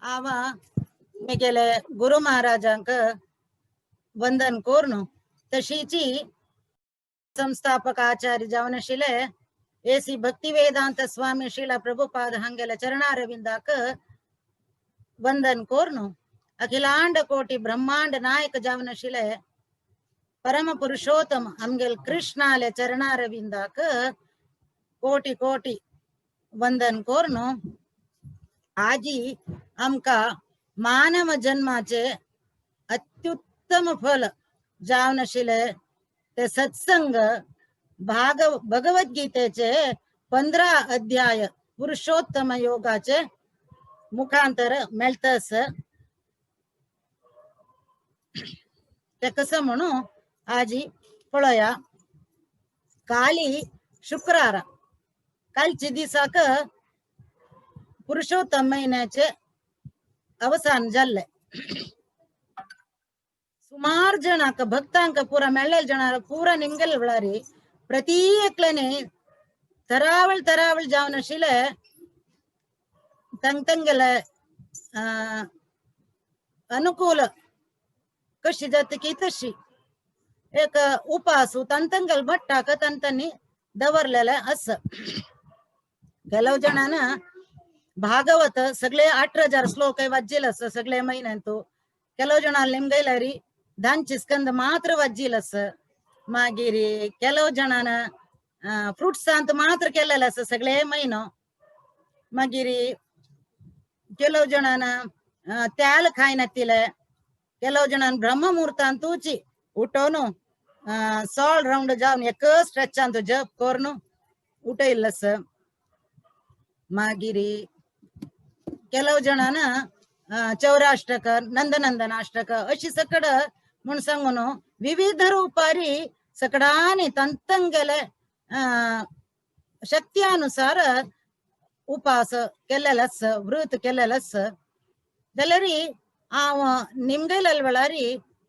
हांव म्हगेले गुरू महाराजांक वंदन करून तशीची संस्थापक आचार्य जावन आशिल्ले एसी भक्ती वेदांत स्वामी श्रीला प्रभुपाद हांगेले चरणारविंदाक वंदन करून अखिलांड कोटी ब्रह्मांड नायक जावन आशिल्ले परम पुरुषोत्तम आमगेल कृष्णाले चरणारविंदाक कोटी कोटी वंदन करून आजी आमकां मानव जन्माचे अत्युत्तम फल जावन आशिल्ले ते सत्संग भगवद्गीतेचे 15 अध्याय पुरुषोत्तम योगाचे मुखांतर मेळतस. ते कसं म्हणू आजी पळोया. काली शुक्रार कालचे दिसाक पुरुषोत्तम महिन्याचे अवसान जाल्ले. सुमार जणांक भक्तांक पुरा मेळ्ळे जणांक पुरा निमगेल वेळारी प्रತಿ एकल्याने तरावळ तरावळ जावन आशिल्ले तंग तंगेले अनुकूल कशी जाता की तशी एक उपास तंतंगल भट्टाक तंतनी दवरलेले आसा. ಕೆಲವು ಜನಾನ ಭಾಗವತ सगळे 18,000 श्लोक वाज्जील आसा सगळे म्हयन्यांतू. ಕೆಲವು ಜನ ನಿಮ್ಗೈಲಾರಿ ದಾಂಚಿ ಸ್ಕಂದ ಮಾತ್ರ ವಾಜ್ಜಿಲ್ ಆಸ. मागीर ಕೆಲವು ಜನಾನ फ्रुट्स ಅಂತ ಮಾತ್ರ केलेले आसा सगळे म्हयनो. मागीर ಕೆಲವು ಜನಾನ त्याल खायनातिले. ಕೆಲವು ಜನಾन ब्रह्म मुहूर्तांतूची उठोवन सोळ रावंड जावन एक स्ट्रेच अंत जप करून उठयल्लो. मागीर ಕೆಲವು जणान चौराष्टक नंदनंदनाष्टक अशी सकड म्हूण सांगून विविध रूपारी सकडानी तंतंगेले शक्त्यानुसार उपास केलेलो आसा, व्रत केलेलो आसा. जाल्यार हांव निमगेल्या वेळारी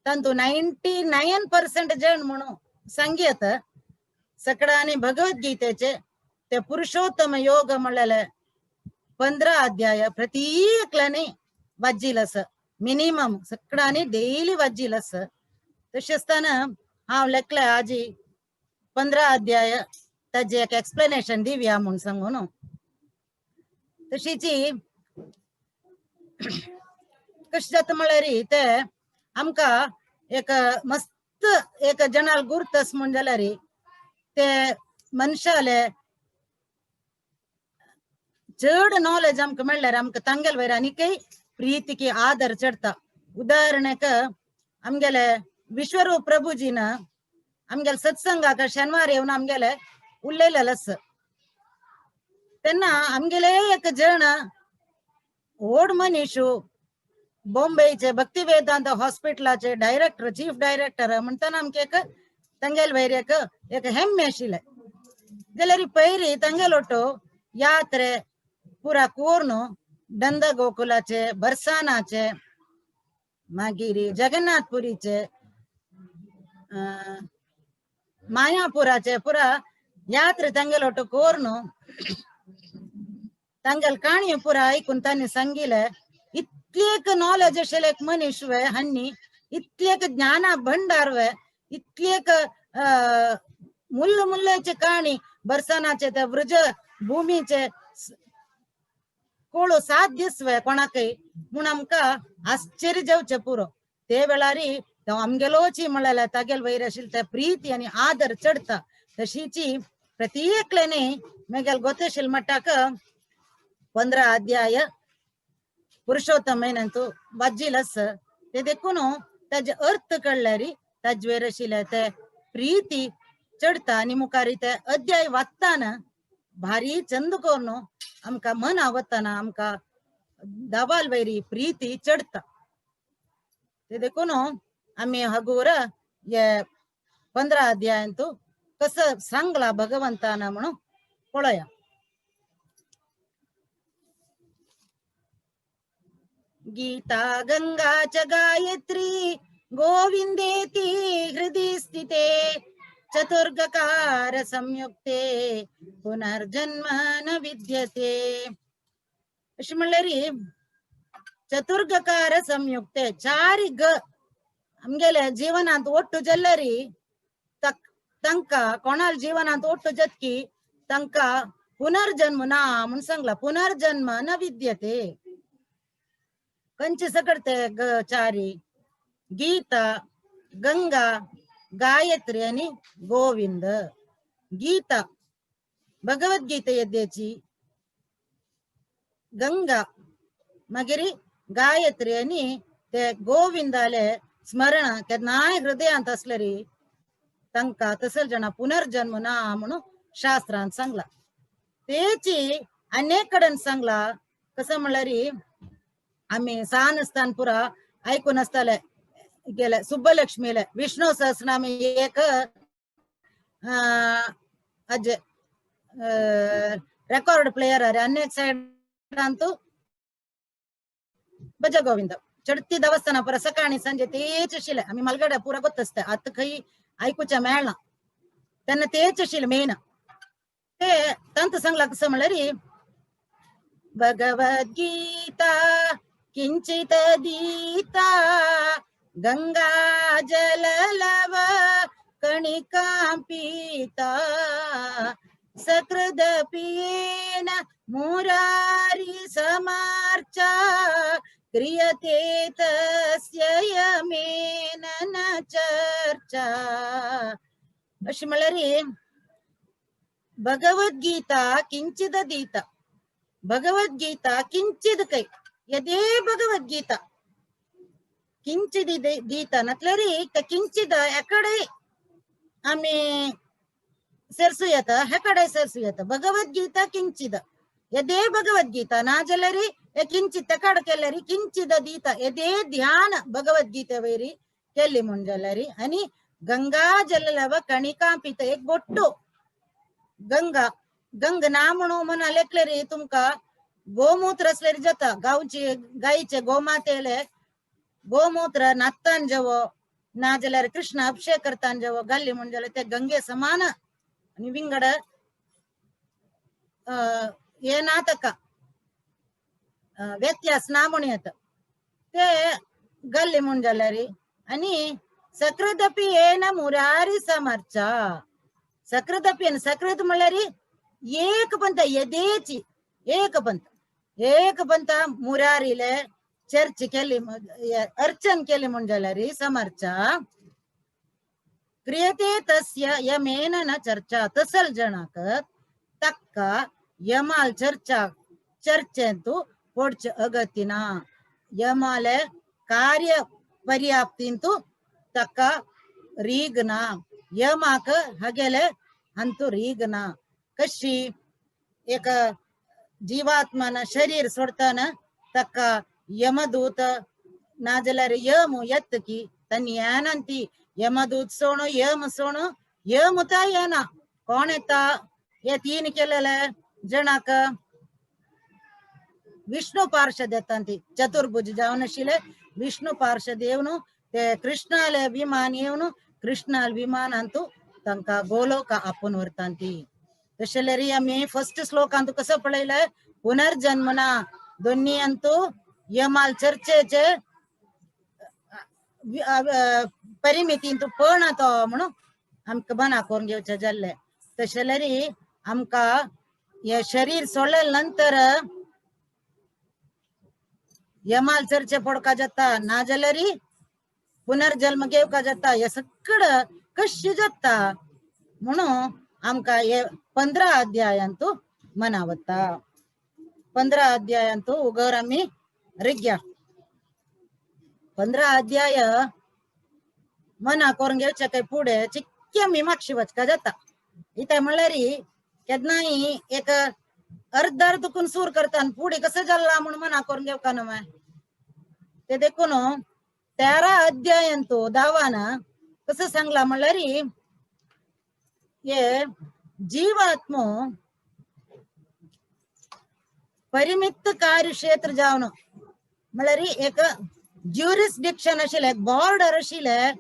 तांतू 99% जण म्हणून सांगयत सकडानी भगवद्गीतेचे ते पुरुषोत्तम योग म्हणलेले 15 अध्याय प्रति एकल्याने वाज्जील आसा. मिनिमम सकडानी डेली वाज्जील आसा. तशें आसतना हांव लेखले आजी 15 अध्याय ताजे एक एक्सप्लेनेशन दिवया म्हूण सांगून. तशीची कशें जाता म्हळ्यार ते आमकां एक मस्त एक जणाल गुर्तस म्हूण जाल्यार ते मनशाले चड नॉलेज आमकां मेळ्ळ्यार आमकां तांगेल वयर आनीकय प्रीतिकी आदर चडता. उदाहरणेक आमगेले विश्वरूप प्रभुजीन आमगेले सत्संगाक शनिवार येवन आमगेले उलयलेले आसा. तेन्ना आमगेले एक जण व्हड मनीस बॉम्बेचे भक्ती वेदांत हॉस्पिटलाचे डायरेक्टर चीफ डायरेक्टर म्हणटाना आमकां एक तांगेल वयर एक एक हेम्मे आशिल्लें. जाल्यार पयरी तांगेल ಒಟ್ಟು यात्रे पुरा करून दंद गोकुलाचे बरसानाचे मागीर जगन्नाथपुरीचे मायापुराचे पुरा यात्रे तांगेल ಒಟ್ಟು करून तांगेल काणयो पुरा आयकून तांणी सांगिले इतली एक नॉलेज आशिल्ले एक मनीस वे हांणी इतली एक ज्ञाना भंडार वे इतली एक मुल्ल मुल्लाची काणी बरसानाचे ते वृज भूमीचे कोळो सात दीस वे कोणाकय म्हूण आमकां आश्चर्य जावचें पुरो. ते वेळारी आमगेलोची म्हणल्यार तागेल वयर आशिल्ले ते प्रीती आनी आदर चडता. तशीची प्रति एकल्याने मेगेल गोतेशील मट्टाक 15 अध्याय पुरुषोत्तम म्हयन्यांतू वाज्जील आसा. ते देखून ताजे अर्थ कळ्ळ्यार ताजे वयर आशिल्ले ते प्रीती चडता आनी मुखार ते अध्याय वाचताना भारी चंद करून आमकां मन आवडताना आमकां दाबाल वयरी प्रीती चडता. ते देखून आमी हगूर हे 15 अध्यायांतू कसं सांगला भगवंताना म्हणून पळोवया. गीता गंगा च गायत्री गोविंदेति हृदि स्थिते चतुर्गकार संयुक्ते पुनर्जन्म न विद्यते. अशें म्हणल्यार चतुर्गकार संयुक्ते चारी ग आमगेले जीवनांत ಒಟ್ಟು ಜಲ್ಲರಿ तांका कोणाल जीवनांत ಒಟ್ಟು जतकी तांका पुनर्जन्म ना म्हूण सांगला. पुनर्जन्म न विद्यते. खंयचे सकट ते ग चारी? गीता, गंगा, गायत्री आणि गोविंद. गीता भगवद्गीता यद्याची, गंगा मागीर गायत्री आणि ते गोविंदाले स्मरण केन्नाय हृदयांत असले तांकां तसल जाणा पुनर्जन्म ना म्हणून शास्त्रान सांगला. तेची अनेक कडेन सांगला. कसं म्हणल्यार आमी सान आसतना पुरा आयकून आसताले गेले सुब्बलक्ष्मीले विष्णू सहस्रनाम एक अजे रेकॉर्ड प्लेयर अनेक सायड अंतू भज गोविंद चडती देवस्थाನ ಪುರ ಸಕಾಣಿ ಸಂಜೆ तेच आशिल्ले. आमी मलगड्या पुरा ಗೊತ್ತಸ್ತೆ आतां खंय आयकुच्या मेळना तेन्ना तेच आशिल्ले मेन. ते तांकां सांगला कसं म्हणल्यार भगवद्गीता किंचित दीता गंगा जललव कणिकां पीता सकृदपियेन मुरारी समार्चा क्रियते तस्य यमेन न चर्चा. अशी म्हणल्यार भगवद्गीता किंचिद दीता, भगवद्गीता किंचिद काय यदे भगवद्गीता किंचिद दीता नतल्यार त्या किंचिद एकडे आमी सेरसू येता, हेकडे सेरसू येता. भगवद्गीता किंचिद यदे भगवद्गीता ना जाल्यार हे किंचित तेकाड केल्यार किंचिद दीता यदे ध्यान भगवद्गीते वयरी केल्ली म्हूण जाल्यार. आनी गंगा जललव कणिका पिता एक बोट्टो गंगा गंग ना म्हणून म्हणा लेखले तुमका गोमूत्र असल्यार जाता. गांवचे गायचे गोमातेले गोमूत्र नात्तान जेवो ना जाल्यार कृष्ण अभिषेक करतान जेवो घाल्ली म्हूण जाल्यार ते गंगे समान आनी विंगड हे ना ताका व्यत्यास ना म्हणू येता ते घाल्ले म्हूण जाल्यार. आनी सकृदपी येन मुरारी समर्चा सकृदपी आनी सकृत म्हणल्यार एक पंत यदेची एक पंत एक पंत मुरारीले चर्च केली अर्चन केली म्हूण जाल्यार समर्चा क्रियते तस्य यमेन न चर्चा. तसल जणाक तक्का यमाल चर्चा चर्चेंतु पडचे अगत्य ना. यमाले कार्य पर्याप्तींतु तक्का रीग ना. यमाक हगेले अंतु रीग ना. कशी एक जीवात्मान शरीर सोडताना तक्का यमदूत ना जाल्यार यम येत की तन्नी येनांती यमदूत सोणू यम सोणू यमुता येना कोण येता हे तीन केलेले जणाक विष्णू पार्षद येतांती चतुर्भुज जावन आशिल्ले विष्णू पार्षद येवन ते कृष्णाले विमान येवन कृष्णाले विमान अंतू तांकां गोलोक आपोवन व्हरतांती. तशें जाल्यार आमी फर्स्ट श्लोकांत कसो पळयलें पुनर्जन्मना दोन्ही अंतू यमाल चर्चेचे परिमितींतू पण तो म्हणून आमकां मना करून घेवचें जाल्लें. तशें जाल्यार आमकां हे शरीर सोडले नंतर यमाल चर्चे पडका जाता ना जाल्यार पुनर्जन्म घेवका जाता हे सगळं कशें जाता म्हणून आमकां हे 15 अध्यायांतू मनावता. 15 अध्यायांतू उगर आमी रिग्या 15 अध्याय मना करून घेवचे काय पुढे चिक्की आमी मागशी वचका जाता. इथे म्हणल्यार केन्नाय एक अर्द अर्द दुखून सूर करता आनी पुढे कसं जाल्ला म्हणून मना करून घेवका न्हू ते. देखून 13 अध्यायांतू दावान कसं सांगला म्हणल्यार हे जीवात्मो परिमित कार्यक्षेत्र जावन म्हणल्यार एक ज्युरिस्डिक्शन आशिल्लें एक बॉर्डर आशिल्लें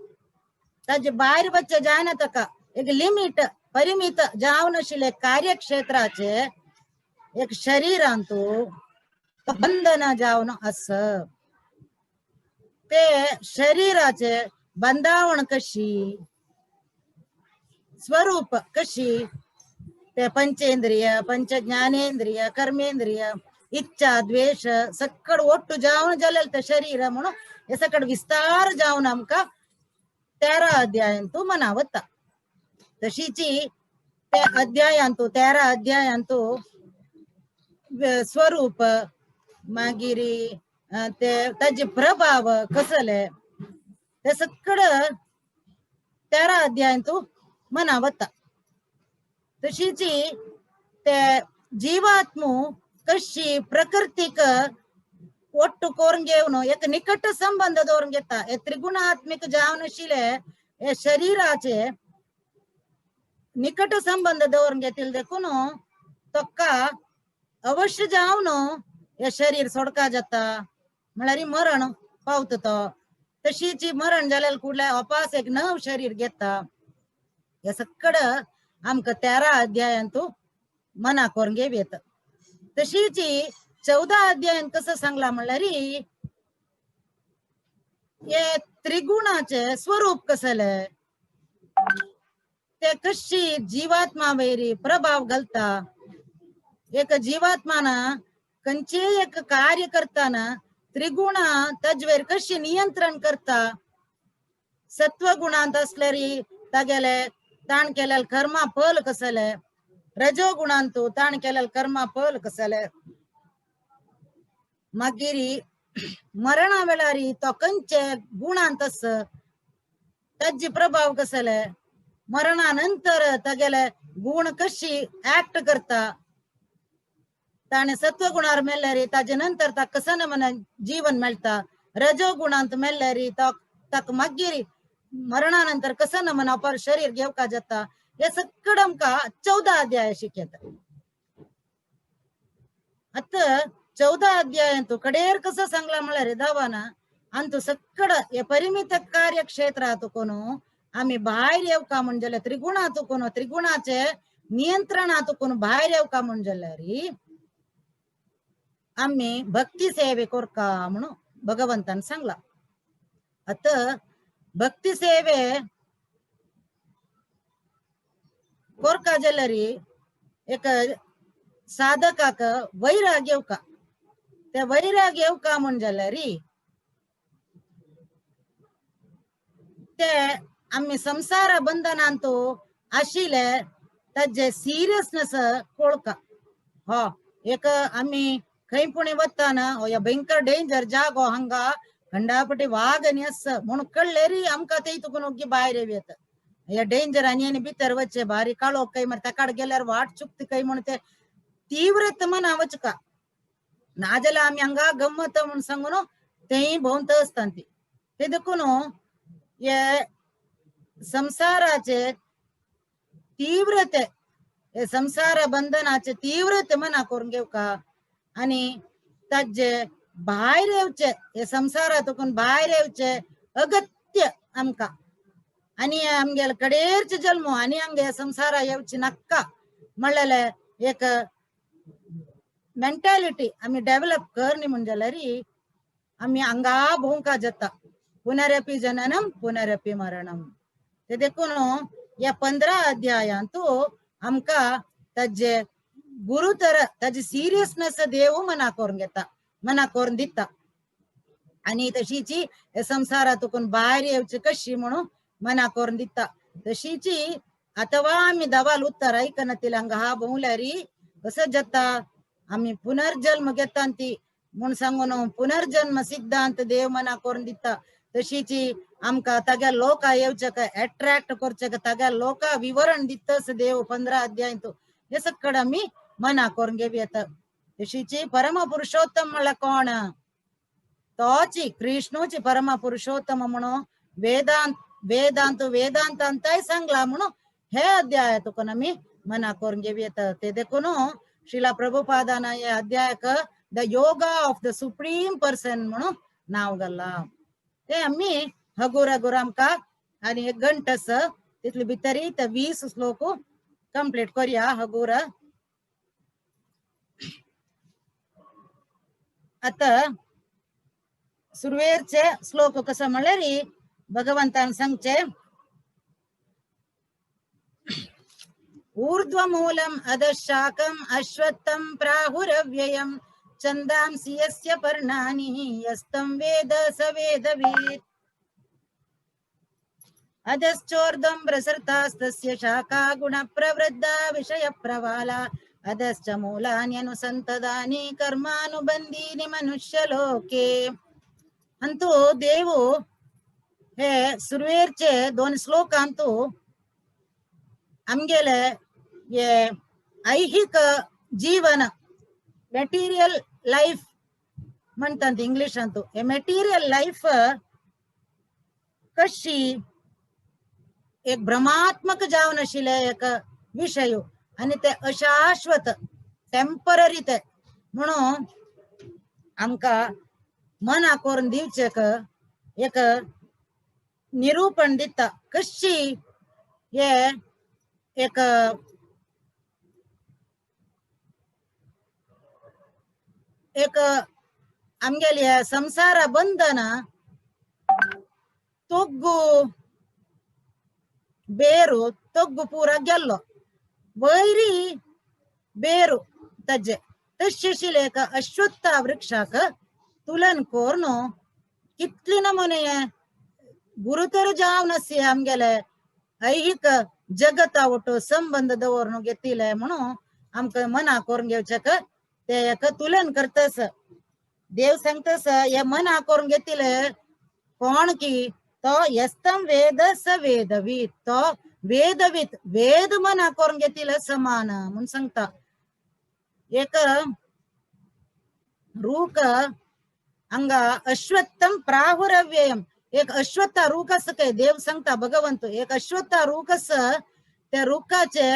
ताजे भायर वचचें जायना ताका एक लिमीट परिमित जावन आशिल्लें कार्यक्षेत्राचे एक शरीरांतू बंधन जावन आस. ते शरीराचे बांदावण कशी, स्वरूप कशी, ते पंचेंद्रिय, पंच ज्ञानेंद्रिय, कर्मेंद्रिय, इच्छा द्वेष सकड ಒಟ್ಟು जावन जालेल ते शरीर म्हणून हे सकड विस्तार जावन आमकां 13 अध्यायांतू मनावता. तशीची त्या अध्यायांतू 13 अध्यायांतू स्वरूप मागीर ते ताजे प्रभाव कसले ते सकड 13 अध्यायांतू मनावता. तशीची ते जीवात्मू कशी प्रकृतीक ಒಟ್ಟು ಕೋರ್ನ್ घेवन एक निकट संबंध दवरून घेता. हे त्रिगुणात्मिक जावन आशिल्ले हे शरीराचे निकट संबंध दवरून घेतील देखून तोका अवश्य जावन हे शरीर सोडका जाता, म्हळ्यार मरण पावता तो. तशीच मरण जाल्यार कुडल्या अपास एक नव शरीर घेता. हे सकड आमकां 13 अध्यायांतू मना करून घेव येता. तशीच 14 अध्यायान कसं सांगला म्हणल्यार हे त्रिगुणाचे स्वरूप कसले, ते कशी जीवात्मा वैरी प्रभाव घालता. एक जीवात्माना खंयचे एक कार्य करताना त्रिगुणा तजवेर कशी नियंत्रण करता. सत्वगुणांत असल्यार तागेले ताण केलेले कर्मा फल कसले, रजोगुणांतू ताण केलेले कर्मा फल कसले, मागीर मरणा वेळार तो खंयचे गुणांत आस ताजे प्रभाव कसले, मरणानंतर तागेले गुण कशी ऍक्ट करता. ताणे सत्वगुणार मेल्यार ताजे नंतर ताका कसं म्हण जीवन मेळटा, रजोगुणांत मेल्यार ताका मागीर मरणानंतर कसं म्हण अपार शरीर घेवका जाता. हे सकड आमकां 14 अध्याय शिकयता. आतां 14 अध्यायांतू कडेर कसं सांगला म्हळ्यार धावाना अंतू सकड हे परिमित कार्यक्षेत्रांत कोण आमी भायर येवका म्हण जाल्यार त्रिगुणांत कोण त्रिगुणाचे नियंत्रणांत कोण भायर येवका म्हण जाल्यार आमी भक्ती सेवे कोरका म्हणून भगवंतान सांगला. आतां भक्ती सेवे कोरका जाल्यार एक साधकाक वैराग येवका. ते वैराग येवका म्हण जाल्यार ते आमी संसार बंधनांतू आशिल्ले ताजे सिरियसनेस कोळका. हो एक आमी खंय पुणे वताना हो भयंकर डेंजर जागो, हांगा खंडापटी वाग आनी आस म्हणून कळ्ळें आमकां ते तुकून ओग्गी भायर येव येता. हे डेंजर आनी आनी भितर वचचे भारी काळोख काय मरे ताकाड गेल्यार वाट चुकता काय म्हणून ते तीव्रत मना वचका. नाजाल्यार आमी हांगा गम्मत म्हूण सांगून तेय भोंवत आसता ती. ते देखून हे संसाराचे तीव्रते हे संसार बंधनाचे तीव्रते मना करून घेवका आनी ताजे भायर येवचे हे संसारातून भायर येवचे अगत्य आमकां आनी आमगेले कडेरचे जल्म आनी आमगे संसारा येवचे नाक्का म्हणलेले एक मेंटालिटी आमी डेव्हलप करनी म्हण जाल्यार आमी हांगा भोंवका जाता. पुनरपी जननम पुनरपी मरणम. ते देखून ह्या 15 अध्यायांतू आमकां ताजे गुरुतर ताजी सिरियसनेस देव मना करून घेता, मना करून दिता आनी तशीची संसारातून भायर येवची कशी म्हणून मना करून दिता. तशीची अथवा आमी दवाल उत्तर आयकनातिल्ले हांगा हा भोंवल्यार कसो जाता आमी पुनर्जन्म घेता ती म्हूण सांगून पुनर्जन्म सिद्धांत देव मना करून दिता. तशीची आमकां ताग्या लोका येवचे काय एट्रॅक्ट करचे ताग्या लोका विवरण दितस देव 15 अध्यायांतू. हे सकड आमी मना करून घेव येता. तशीची परम पुरुषोत्तम म्हणल्यार कोण, तोची कृष्णूची परम पुरुषोत्तम म्हणून वेदांत वेदांत वेदांतांतय सांगला म्हणून हे अध्याय तुका आमी मना करून घेव येता. ते देखून श्रीला प्रभुपादान हे अध्यायक the yoga of the supreme person म्हणून नाव घाला. ते आमी हगूर हगूर आमकां आनी एक घंट आसा तितले भितरी ते 20 श्लोक कंप्लीट करूया हगूर. आतां सुरवेरचे श्लोक कसो म्हणल्यार भगवंतान सांगचे ऊर्ध्वमूलम् अधशाकम् अश्वत्थं प्राहुरव्ययम् छन्दांसि यस्य पर्णानि यस्तं वेद स वेदवित्। अधश्चोर्ध्वं प्रसृतास्तस्य शाखा गुणप्रवृद्धा विषयप्रवाला अधश्च मूलान्यनुसन्ततानि कर्मानुबन्धीनि मनुष्यलोके। अंतू देवू हे सुरवेरचे दोन श्लोकांतू आमगेले हे ऐहिक जीवन ಮೆಟೀರಿಯಲ್ ಲೈಫ್ म्हणतात इंग्लिश अंतू हे मेटीरियल लाईफ कशी एक भ्रमात्मक जावन आशिल्ले एक विशय आनी ते अशाश्वत टेम्पररी ते म्हणून आमकां मना करून दिवचें एक निरूपण दिता कशी हे एक एक आमगेली संसार बंधन तोग्गु ಬೇರು ತೊಗ್ಗು ಪೂರ ಗೆಲ್ಲೋ ವೈರಿ ಬೇರು ತಜ್ಜೆ ತಶ್ಶಿಲೇಕ ಅಶ್ವತ್ಥ ವೃಕ್ಷಾಕ ತುಲನ್ ಕೋರ್ನು कितली नमुने गुरुतर जावन आसी आमगेले ऐहिक जगता वटो संबंध दवरून घेतिले म्हणून आमकां मना करून घेवचेक ते एक तुलन करतस। देव सांगतस हे मना करून घेतिले कोण की तो यस्तम वेद स वेदवीत, तो वेदवीत वेद मना करून घेतिले समान म्हणून सांगता। एक रूक अंगा अश्वत्थम प्राहुरव्ययम, एक अश्वत्थ रूख आसा काय देव सांगता भगवंत, एक अश्वत्थ रूख आसा त्या रुखाचे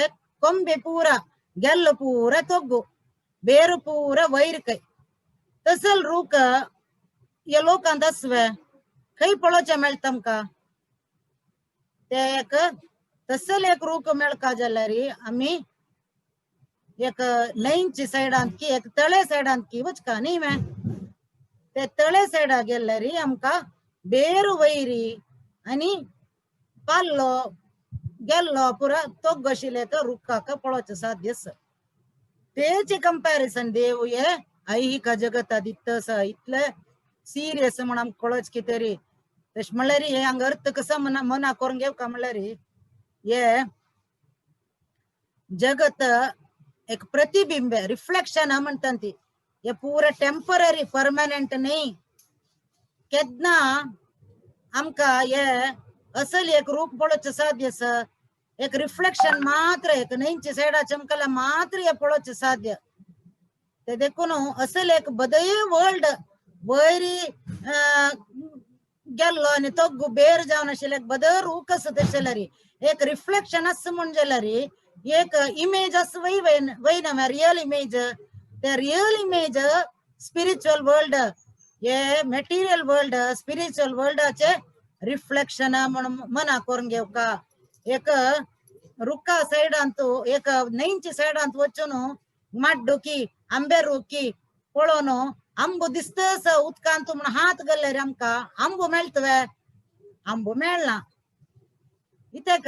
कोंबे पुरा गेल्लो पुरा तोग्गु ಬೇರು ಪೂರ वैर काय तसल रूख या लोकांत आसवे खंय पळोवचें मेळटा आमकां ते एक तसल एक रूख मेळका जाल्यार आमी एक न्हंयची सायडांत की एक तळे सायडांत की वचका न्ही मे ते तळे सायडा गेल्यार आमकां बेರು वैरी आनी पाल्लो गेल्लो पुरा तोग्गो आशिल्ले रुखाक पळोवचें साध्य आसा। तेचे कंपॅरिझन देव हे ऐहिक जगता दित्तस इतले सिरियस म्हण आमकां कळच कितें तरी तशें म्हणल्यार हे हांगा अर्थ कसो मना मना करून घेवका म्हणल्यार हे जगत एक प्रतिबिंब रिफ्लेक्शन म्हणटा ती, हे पुरा टेम्पररी परमनंट न्ही। केन्ना आमकां हे असल एक रूप पळोवचें साध्य आसा, एक रिफ्लेक्शन मात्र एक न्हंयच्या सायडा चमकला मात्र हे पळोवचें साध्य। ते देखून असल एक बदय वर्ल्ड वयरी गेल्लो आनी तो बेर जावन आशिल्ले एक बदय रूख आसा तशें जाल्यार एक रिफ्लेक्शन आसा म्हूण जाल्यार एक इमेज आसा वय वयना रियल इमेज, ते रियल इमेज स्पिरिच्युअल वर्ल्ड हे मेटीरियल वर्ल्ड स्पिरिच्युअल वर्ल्डाचे रिफ्लेक्शन म्हण मना करून घेवका। एक रुखा सायडांत एक न्हंयच्या सायडांत वचून माड्डुकी आंबे रुखी पळोवन आंबो दिसतस उदकांत म्हण हात घाल्यार आमकां आंबो मेळटवे आंबो मेळना कित्याक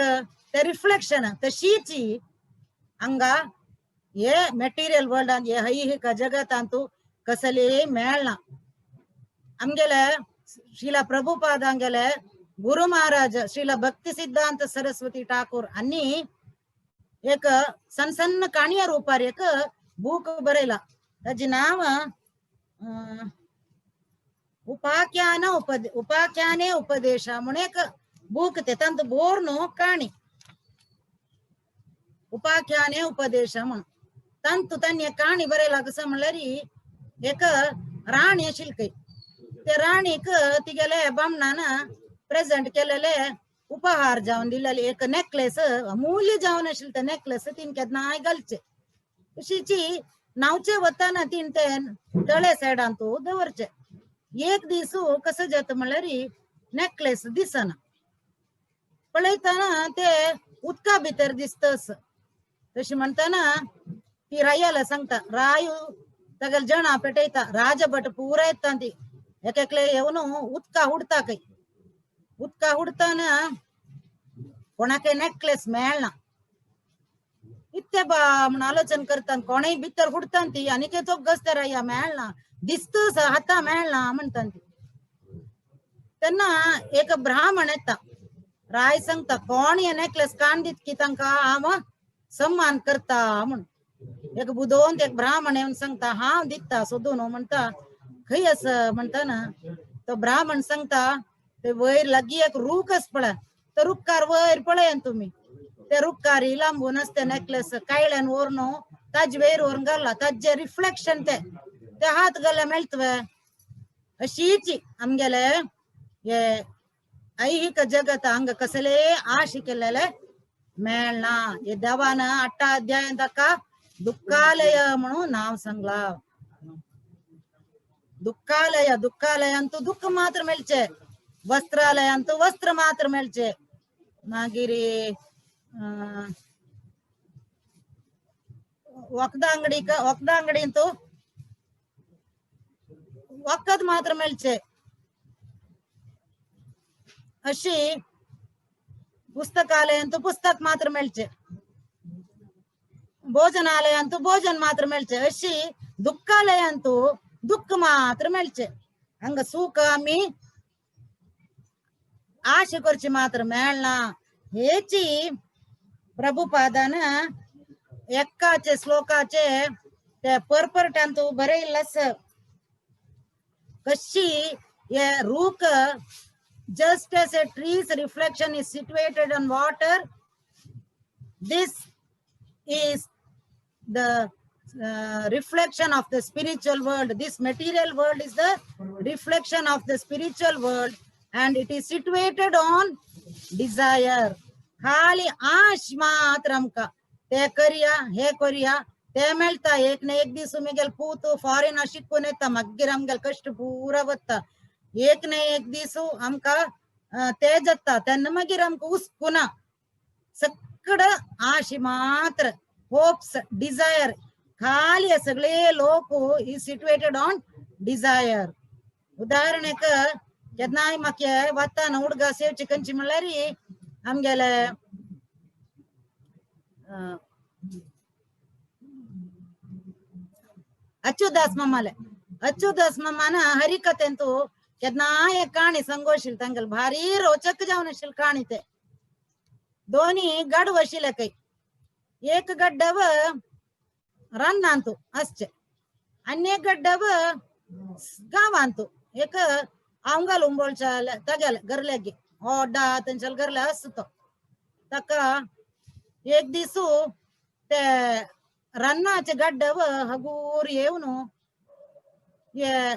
ते रिफ्लेक्शन तशीच हांगा हे मेटीरियल वर्ल्डांत हे ऐहिक जगतांत कसली मेळना। आमगेले श्रीला प्रभुपादांगेले गुरु महाराज श्रीला भक्ती सिद्धांत सरस्वती ठाकूर आणि एक सಣ್ಣ सಣ್ಣ काणिया रूपार एक बूक बरयला ताजें नांव उपाख्यान उपाख्याने उपदेश म्हणून एक बूक ते तांत बोर न्हू काणी उपाख्याने उपदेश म्हणून तांतू तांणी काणी बरयला कसं म्हणल्यार एक राणी आशिल्ली खंय ते राणीक तिगेले बामणान प्रेझेंट केलेले उपहार जावन दिलेले एक नेकलेस अमूल्य जावन आशिल्ले ते नेकलेस तिन केन्नाय घालचे तशीची न्हांवचे वतना तीन ते तळे सायडांत दवरचे। एक दीस कसं जाता म्हणल्यार नेकलेस दिसना पळयतना ते उदका भितर दिसतस तशें म्हणटना ती रायाला सांगता रायू तागेले जणां पेटयता राजभट पुरा येता ती एक एकले येवन उदका हुडता, खंय उदका हुडताना कोणाकय नेकलेस मेळना. इत्ते बा म्हण आलोचन करता, कोणय भितर हुडता ती आनी चोक गस्ते राया मेळना, दिसत हाता मेळना म्हणटा ती. तेन्ना एक ब्राह्मण येता, राय सांगता कोण हे नेकलेस काण दित की तांकां हांव सम्मान करता म्हण. एक बुदवंत एक ब्राह्मण येवन सांगता हांव दिता सोदून म्हणटा, खंय आसा म्हणटा ना. तो ब्राह्मण सांगता ते वयर लागीं एक रूख आसा पळय, तो रुखार वयर पळय तुमी, ते रुखार लांबून आसता नेकलेस कायल्यान व्हरून ताजे वयर व्हरून घाला, ताजे रिफ्लेक्शन ते ते हात घाल्या मेळटवे. अशीच आमगेले हे ऐहिक जगत हांगा कसले आश केलेले मेळना. हे देवान अट्टा अध्यायान ताका दुःखालय म्हणून नाव सांगला. दुःखालय, दुःखालय अंतू दुःख मात्र मेळचे, वस्त्रालय अंतू वस्त्र मात्र मेळचे. मागीर वखद अंगडी, वखद अंगडींतू वखद मात्र मेळचे. अशी पुस्तकालय अंतू पुस्तक मात्र मेळचे, भोजनालय अंतू भोजन मात्र मेळचे. अशी दुःखालय अंतू दुःख मात्र मेळचे. हांगा सुख आमी आशे करची मात्र मेळना. हेची प्रभुपादान एकाचे श्लोकाचे ते परपरटांतू बरयल्लें आसा. कशी हे रूख, just as a tree's reflection is situated on water, this is the reflection of the spiritual world. This material world is the reflection of the spiritual world, and it is situated on desire. खाली आश मात्र आमकां ते करया हे करया ते मेळटा. एक ना एक दीस तुमी पूत फॉरेन शिकून येता, मागीर आमगेले कश्ट पुरा वता. एक ना एक दीस आमकां ते जाता, तेन्ना मागीर आमकां हुस्कुना. सगळं आश मात्र, होप्स, डिझायर, खाली सगळे लोक is situated on Dzire. उदाहरणेक केन्नाय म्हाका वताना उडगास येवचे खंयची म्हणल्यार आमगेले अच्युदास मामाले, अच्युदास मामान हरिकथेंतू केन्नाय एक काणी सांगोशील तांगेले भारी रोचक जावन आशिल्ली काणी. ते दोनी गाडव आशिल्ले खंय, एक गड्डव रानांतू आसचे आनी एक गड्डव गांवांतू. एक आंगाल उंबोळच्या तागेले गरल्यागी होडा तेंच्या गरले आसता तो. ताका एक दीस ते रानाचे गड्डव हगूर येवन हे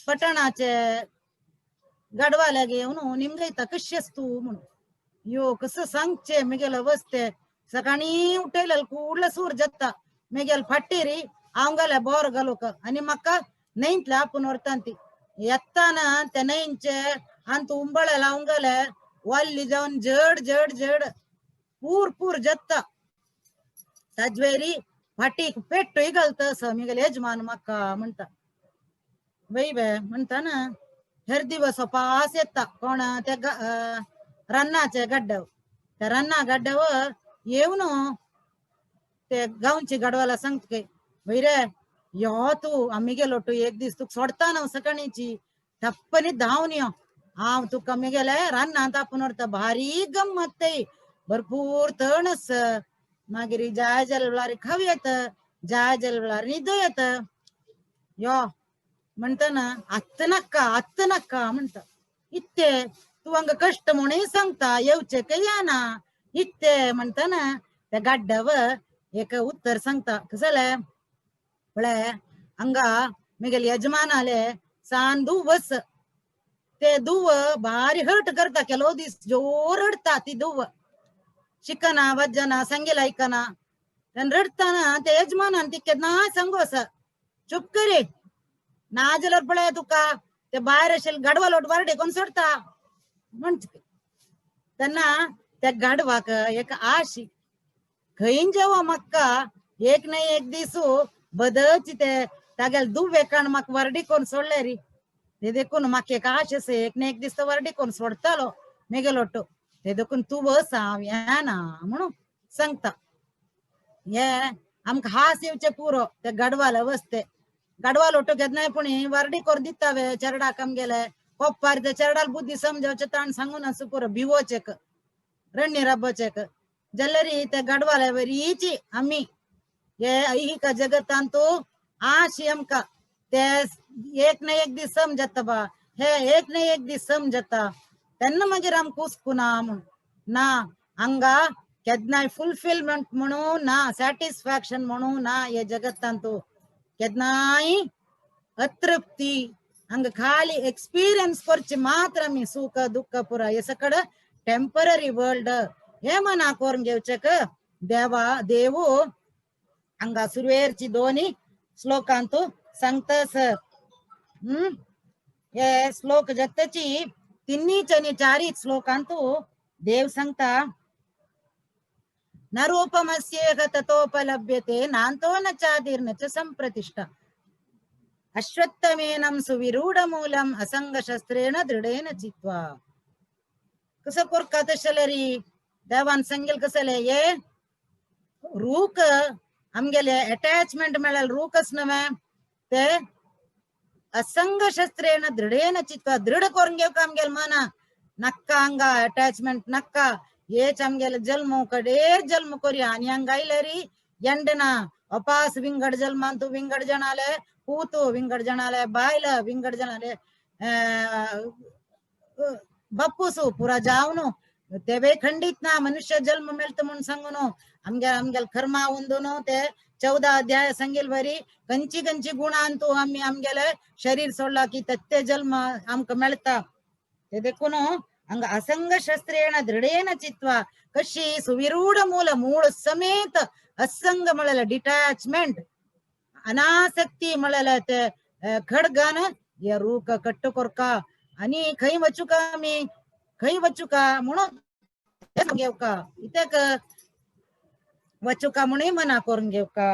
पटणाचे गाडवाल्यागे येवन निमगयता कशी आस तूं म्हणून. यो कसं सांगचे मेगेले अवस्थे, सकाळी उठयलें कुडले सूर जाता मेगेले फाटीर हांव बोर घालूक आनी म्हाका न्हंयतले आपूण व्हरता ती. येताना ते न्हंयचे आनी उंबळे लावंक गेले वल्ली जावन जड जड जड पूर पूर जाता. ताजवेरी फाटीक पेट्टूय घालता असो मेगेले यजमान म्हाका म्हणटा. वय बे म्हणटा ना, हेर दिवस पास येता कोण ते रन्नाचे गड्डव. त्या रन्ना गड्डव येवन ते गांवचे गाडवाला सांगता, वय रे यो तूं आमी गेलो एक दीस तुका सोडता ना सकाळीची, टप्पनी धांवन यो, हांव तुका मेगेले रानांत आपूण व्हरता, भारी गम्मत ते, भरपूर तण आसा, मागीर जाय जाल्या वेळार खावं येता, जाय जाल्या वेळार न्हिदो येता, यो म्हणटना आत्त नाका आत्त नाका म्हणटा. इत्ते तूं हांगा कश्ट म्हणून सांगता, येवचे काय येना इत्ते म्हणटना त्या गाड्डाव एक उत्तर सांगता. कशें जालें पळय, हांगा मेगेले यजमानाले सान धूव आसा, ते धूव भारी हर्ट करता, केलो दीस जोर रडटा ती धूव, शिकना वजना सांगेल आयकना. तेन्ना रडटना ते यजमानान ती केन्नाय सांगू आसा, चुप करे ना जाल्यार पळय तुका ते भायर आशिल्ले गाडवा लोट वारडे कोण सोडता म्हणचे. तेन्ना त्या गाडवाक एक आश, खंय जेवो म्हाका एक ना एक दीस बदची ते तागेले दुवेकान म्हाका वारडी कोण सोडले री. ते देखून म्हाका एक आश आसा, एक ना एक दीस तो वर्डी कोण सोडतालो मेगेलोटो. ते देखून तूं बस हांव येना म्हणून सांगता. हे आमकां हास येवचे पुरो ते गाडवाल वसते गाडवाल ओटो केन्नाय पूण वर्डी करून दिता वे चेरडाक आमगेले कोप्पार ते चेरडाल बुद्धी समजावचे ताण सांगून आसूं पुरो भिवोचेक रण्णी राबोचेक जाल्यार ते गाडवाले वरीची आमी हे ऐहिक जगतांतू आशी आमकां ते एक ना एक दीस समजता बा, हे एक ना एक दीस समजता तेन्ना मागीर आमकां हुस्कुना म्हूण ना. हांगा केन्नाय फुलफिलमेंट म्हणू ना, सॅटिस्फॅक्शन म्हणू ना हे जगतांतू. केन्नाय अतृप्ती हांगा खाली एक्सपिरियन्स करचे मात्र आमी सुख दुःख पुरा हे सकड टेंपररी वर्ल्ड हे मना करून घेवचेक देवा देवू हांगा सुरवेरची दोनी श्लोकांतू सांगतस. हे श्लोक जत्तची तिन्हीच आणि चारी श्लोकांतू देव सांगता न रूपमस्येह ततोपलभ्यते नान्तो न चादिर्न च संप्रतिष्ठा अश्वत्थमेनं सुविरूढमूलम् असंगशस्त्रेण दृढेन चित्वा. कसं कोरका तशें देवान सांगेल कसले हे रूक आमगेले अटॅचमेंट मेळ्ळें रूकच न्हय ते असंग शस्त्रेण दृढेन चित्वा दृढ करून घेवका आमगेले मना नक्का हांगा अटॅचमेंट नक्का हेच आमगेले जल्म कडेर जल्म करूया आनी हांगा आयल्यारी एंडना अपास विंगड जल्मांतू विंगड जणाले पूत विंगड जणाले बायल विंगड जणाले बापूसू पुरा जावन तेवे खंडित ना मनुष्य जन्म मेळटा म्हूण सांगून आमगे आमगेले कर्मा उंदून ते 14 अध्याय सांगेल बरी कंची कंची गुणांतू आमी आमगेले शरीर सोडला की तत्ते जन्म आमकां मेळटा. ते देखून हांगा असंग शस्त्रेण दृढेन चित्वा कशी सुविरूढ मूल मूळ समेत असंग म्हळ्यार डिटॅचमेंट अनासक्ती म्हळ्यार ते खडगान हे रूक कट्ट कोरका आनी खंय वचूका आमी खंय वचूका म्हणून घेवका इत्याक वचूका म्हणून मना करून घेवका.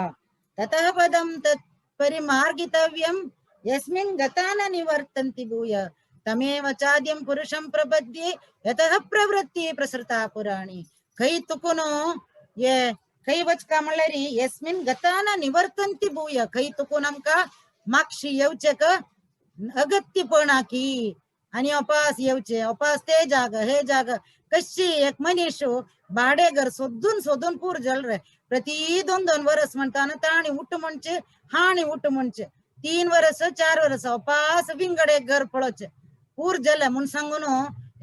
ततः पदं तत् परिमार्गितव्यं यस्मिन् गता न निवर्तन्ति भूय तमेव चाद्यं पुरुषं प्रपद्ये यतः प्रवृत्ति प्रसृता पुराणी. खंय तुकून हे खंय वचका म्हणल्यार यस्मिन् गता न निवर्तन्ति भूय खंय तुकून आमकां मागशी येवचेक अगत्यपणा की आनी अपास येवचे अपास ते जाग हे जाग कशी एक मनीस भाडे घर सोदून सोदून पूर जल रे प्रति 2 2 वरस म्हणटा ना ताणी उठ म्हणचे हाणी उठ म्हणचे 3 वरस 4 वरस अपास विंगड एक घर पळोवचे पूर जल म्हूण सांगून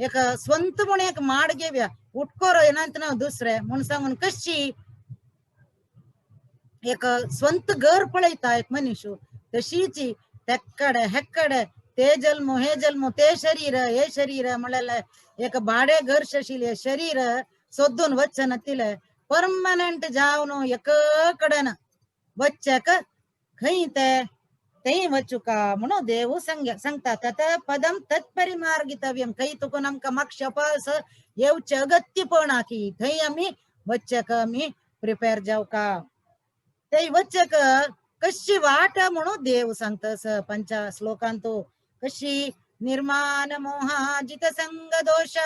एक स्वंत म्हूण एक माड घेवया उटकोरो येनात ना दुसरे म्हूण सांगून कशी एक स्वंत घर पळयता एक मनीस तशीच तेक्कडे हेक्कडे ते जल्म हे जल्म ते शरीर हे शरीर म्हळ्यार एक भाडे घर आशिल्लें शरीर सोदून वचनातिले परमनंट जावन एक कडेन वच्चेक खंय ते थंय वचुका म्हणून देव सांगता. तत पदम तत्परिमार्गितव्यम खंय तुकून आमकां मागशे पास येवचें अगत्यपणा की थंय आमी वच्चेक आमी प्रिपेर जावका. थंय वच्चेक कशी वाट म्हणून देव सांगता पंच श्लोकांतू कशी निर्माण मोहाजित संग दोष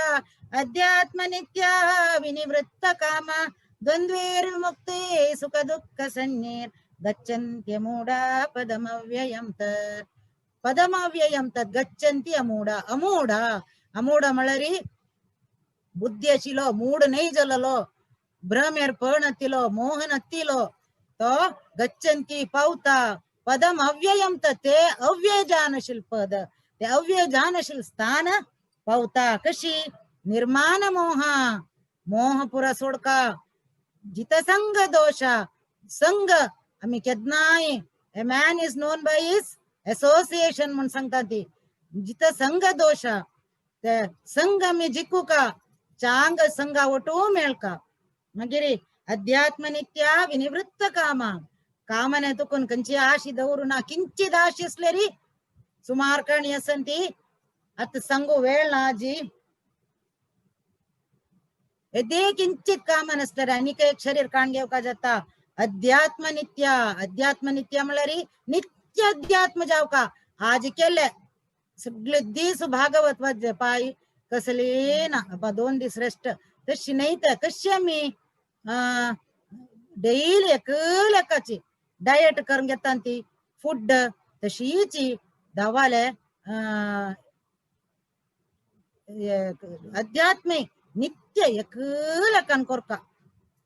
अध्यात्म नित्या विनिवृत्त काम द्वंद्वैर्विमुक्ते सुख दुःख संज्ञेर गच्छन्ति अमूढा पदमव्ययं तत् पदमव्ययं तत् गच्छन्ति अमूढा अमूढा अमूढ म्हळ्यार बुद्धी आशिल्लो मूड न्हय जालेलो भ्रमेर पळनतिलो मोहनतिलो तो गच्छन्ति पावता पदम अव्ययं तत् ते अव्यय जानशील पद ते अव्यय जानशील स्थान पावता. कशी निर्माण मोहा मोह पुरा सोडका जितसंग दोष संग आमी केन्नाय a man is known by his association म्हूण सांगता ती जितसंग दोष ते संग आमी जिखुका चांग संगा वटू मेळका. मागीर अध्यात्म नित्या विनिवृत्त कामा कामने तुकून खंयची आशी दवरुना किंचित आशी आसल्यारी सुमार काणी आसन ती आतां सांगू वेळ ना आजी येदे किंचित कामन आसल्यार आनीक एक शरीर काण घेवका जाता. अध्यात्म नित्या अध्यात्म नित्या म्हळ्यार नित्य अध्यात्म जावका आज केले सगळे दीस भागवत वाद्य पाय कसले ना बाबा 2 दीस रेस्ट तशी नाही. तर कशी आमी डेली एक लेखाची डायट करून घेता ती फूड तशीची दवाले अध्यात्मिक नित्य एक लेखान कोरका.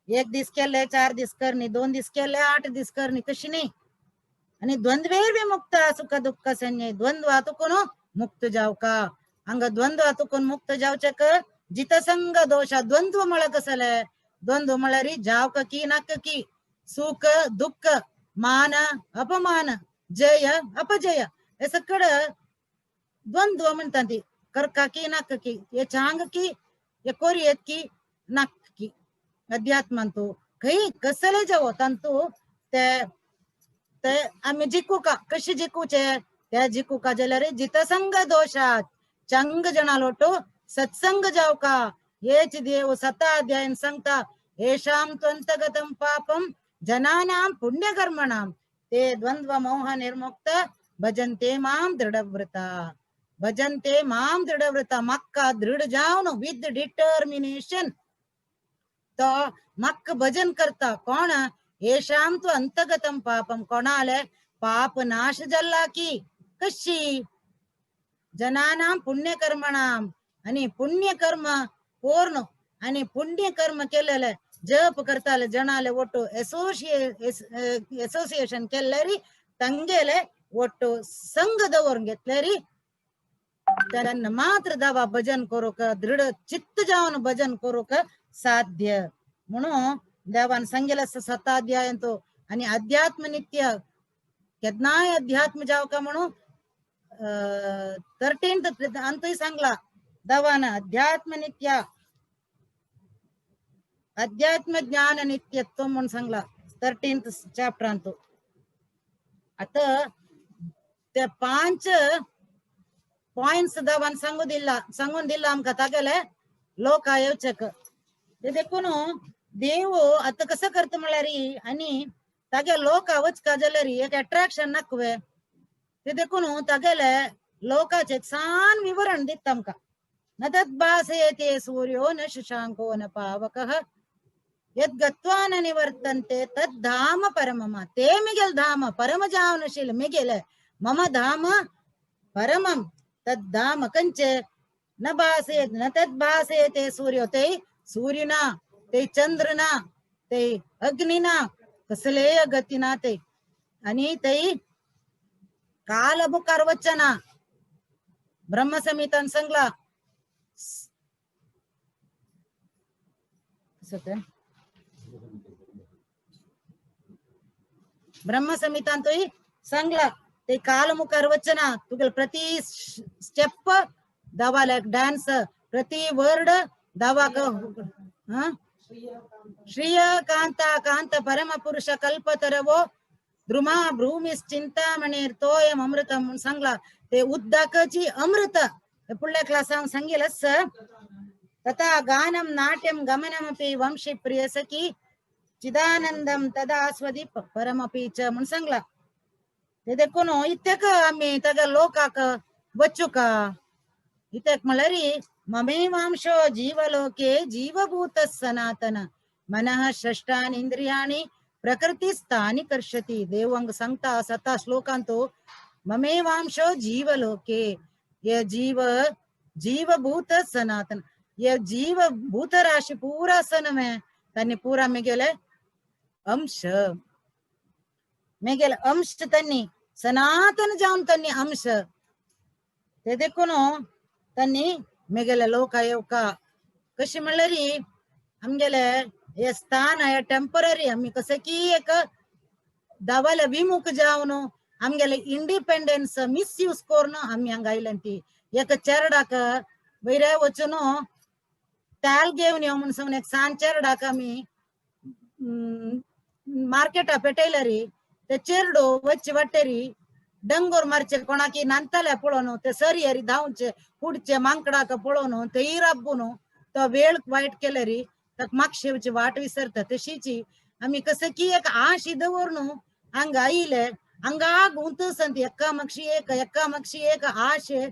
1 दीस केले 4 दीस करणी, 2 दीस केले 8 दीस करणी तशी नाही. आणि द्वंद्वेर विमुक्त सुख दुःख संजय द्वंद्व तुकून मुक्त जाव का हांगा द्वंद्व तुकून मुक्त जावचे क जितसंग दोष. द्वंद्व म्हळ्यार कसले द्वंद्व म्हळ्यार जाव की नाक की, सुख दुःख, मान अपमान, जय अपजय हे सगळं द्वंद्व म्हणतात ती. करका की नाक की, हे चांग की हे कोरियत की नाक की. अध्यात्मांतू खंय कसले जावो तांतू ते ते आमी जिखूका. कशी जिखूचे ते जिखूका जाल्यार जितसंग दोषात चंग जणालोटो सत्संग जावका. हेच देव सताध्यायन सांगता येषां त्वंतगतं पापं जनानां पुण्यकर्मणां ते द्वंद्व मोह निर्मुक्त भजन्ते मां दृढव्रता. भजन्ते मां दृढव्रता मक्का दृढ जावन विथ डिटर्मिनेशन तो मक्क भजन करता. कोण येषां तु अंतगतं पापं कोणाले पाप नाश जल्ला की कशी जनानां पुण्यकर्मणां आणि पुण्यकर्म पूर्ण आणि पुण्यकर्म केलेले जप करताले जनाले ಒಟ್ಟು एसोसिएशन केल्लेरी ತಂಗೇಲೆ ಒಟ್ಟು ಸಂಘದವ್ರು घेतलेरी त्यांना मात्र दावा भजन करूक दृढ चित्त जावन भजन करूक साध्य. म्हणून देवान सांगेल सताध्याय तो आणि अध्यात्म नित्य केन्नाय अध्यात्म जावका म्हणून 13th अंतूय सांगला देवान अध्यात्म नित्य अध्यात्म ज्ञान नित्यत्व म्हणून सांगला 13th चॅप्टरांतू. आता ते 5 पॉइंट्स देवान सांगू दिला सांगून दिला आमकां तागेले लोक येवचेक. ते देखून देव आता कसं करता म्हळ्यार आणि तागे लोक वचका जाल्यार एक अट्रॅक्शन नाकवे. ते देखून तागेले लोकाचे एक सान विवरण दिता आमकां. न तद्भासयते सूर्यो न शशांको न पावकः यद्गत्वा न निवर्तन्ते तद्धाम परमम. ते मिगेल धाम परम जावनशील मिगेल मम धाम परमम तद्धाम कंचे न भासयेत न तद्भासयते सूर्यो ते सूर्य ना ते चंद्र ना ते अग्नी ना कसलेय गती ना ते आणि ते काल मुखार वचना ब्रह्मसंहितान सांगला कसं ते ब्रह्मसंहितांतूय सांगला ते काल मुखार वचना तुगेले प्रति स्टेप दावाला डान्स प्रति वर्ड दावाक श्रिय कांता कांत परम पुरुष कल्पतरवो द्रुमा भ्रूमिश्चिंतामणीर तोयम अमृतम म्हणून सांगला. ते उद्दाकाची अमृत फुडल्या क्लासांत सांगेल आसा. तथा गानम नाट्यम गमनमपि वंशी प्रिय सखी चिदानंदम तदा आस्वदी परमपी च म्हणून सांगला. ते देखून इत्यक आमी ताका लोकाक वचुका इत्यक म्हळ्यार ममेवांशो जीवलोके जीवभूत सनातन मनः षष्ठानि इंद्रियाणि प्रकृतिस्थानि कर्षति. देव हांगा सांगता सता श्लोकांतु ममेवांशो जीवलोके ये जीव जीवभूत सनातन ये जीवभूत राशी पुरा सनमे त्यांनी पुरा मेगेले अंश मेगेले अंश त्यांनी सनातन जावन त्यांनी अंश ते देखून त्यांनी मेगेले लोक येवका. कशी म्हणल्यार आमगेले हे स्थान हे टेंपररी आमी कशें की एक दावाले विमुख जावन आमगेले इंडिपेंडन्स मिसयूज करून आमी हांगा आयल्यान ती एक चेरडाक वयर वचून तेल घेवन यो म्हूण सांगून एक सान चेरडाक आमी मार्केटा पेटयल्यारी ते चेरडो वच्चे वाटेरी डंगोर मारचे कोणाकी नांतले पळोवन ते सरयेरी धांवचे पुढचे मांकडाक पळोवन तेय राबून तो वेळ वायट केल्यारी ताका मागशेवची वाट विसरता. तशीची आमी कसं की एक आशी दवरून हांगा आयले हांगा गुंतसंत एका मक्षी एक एका मक्षी एक आशे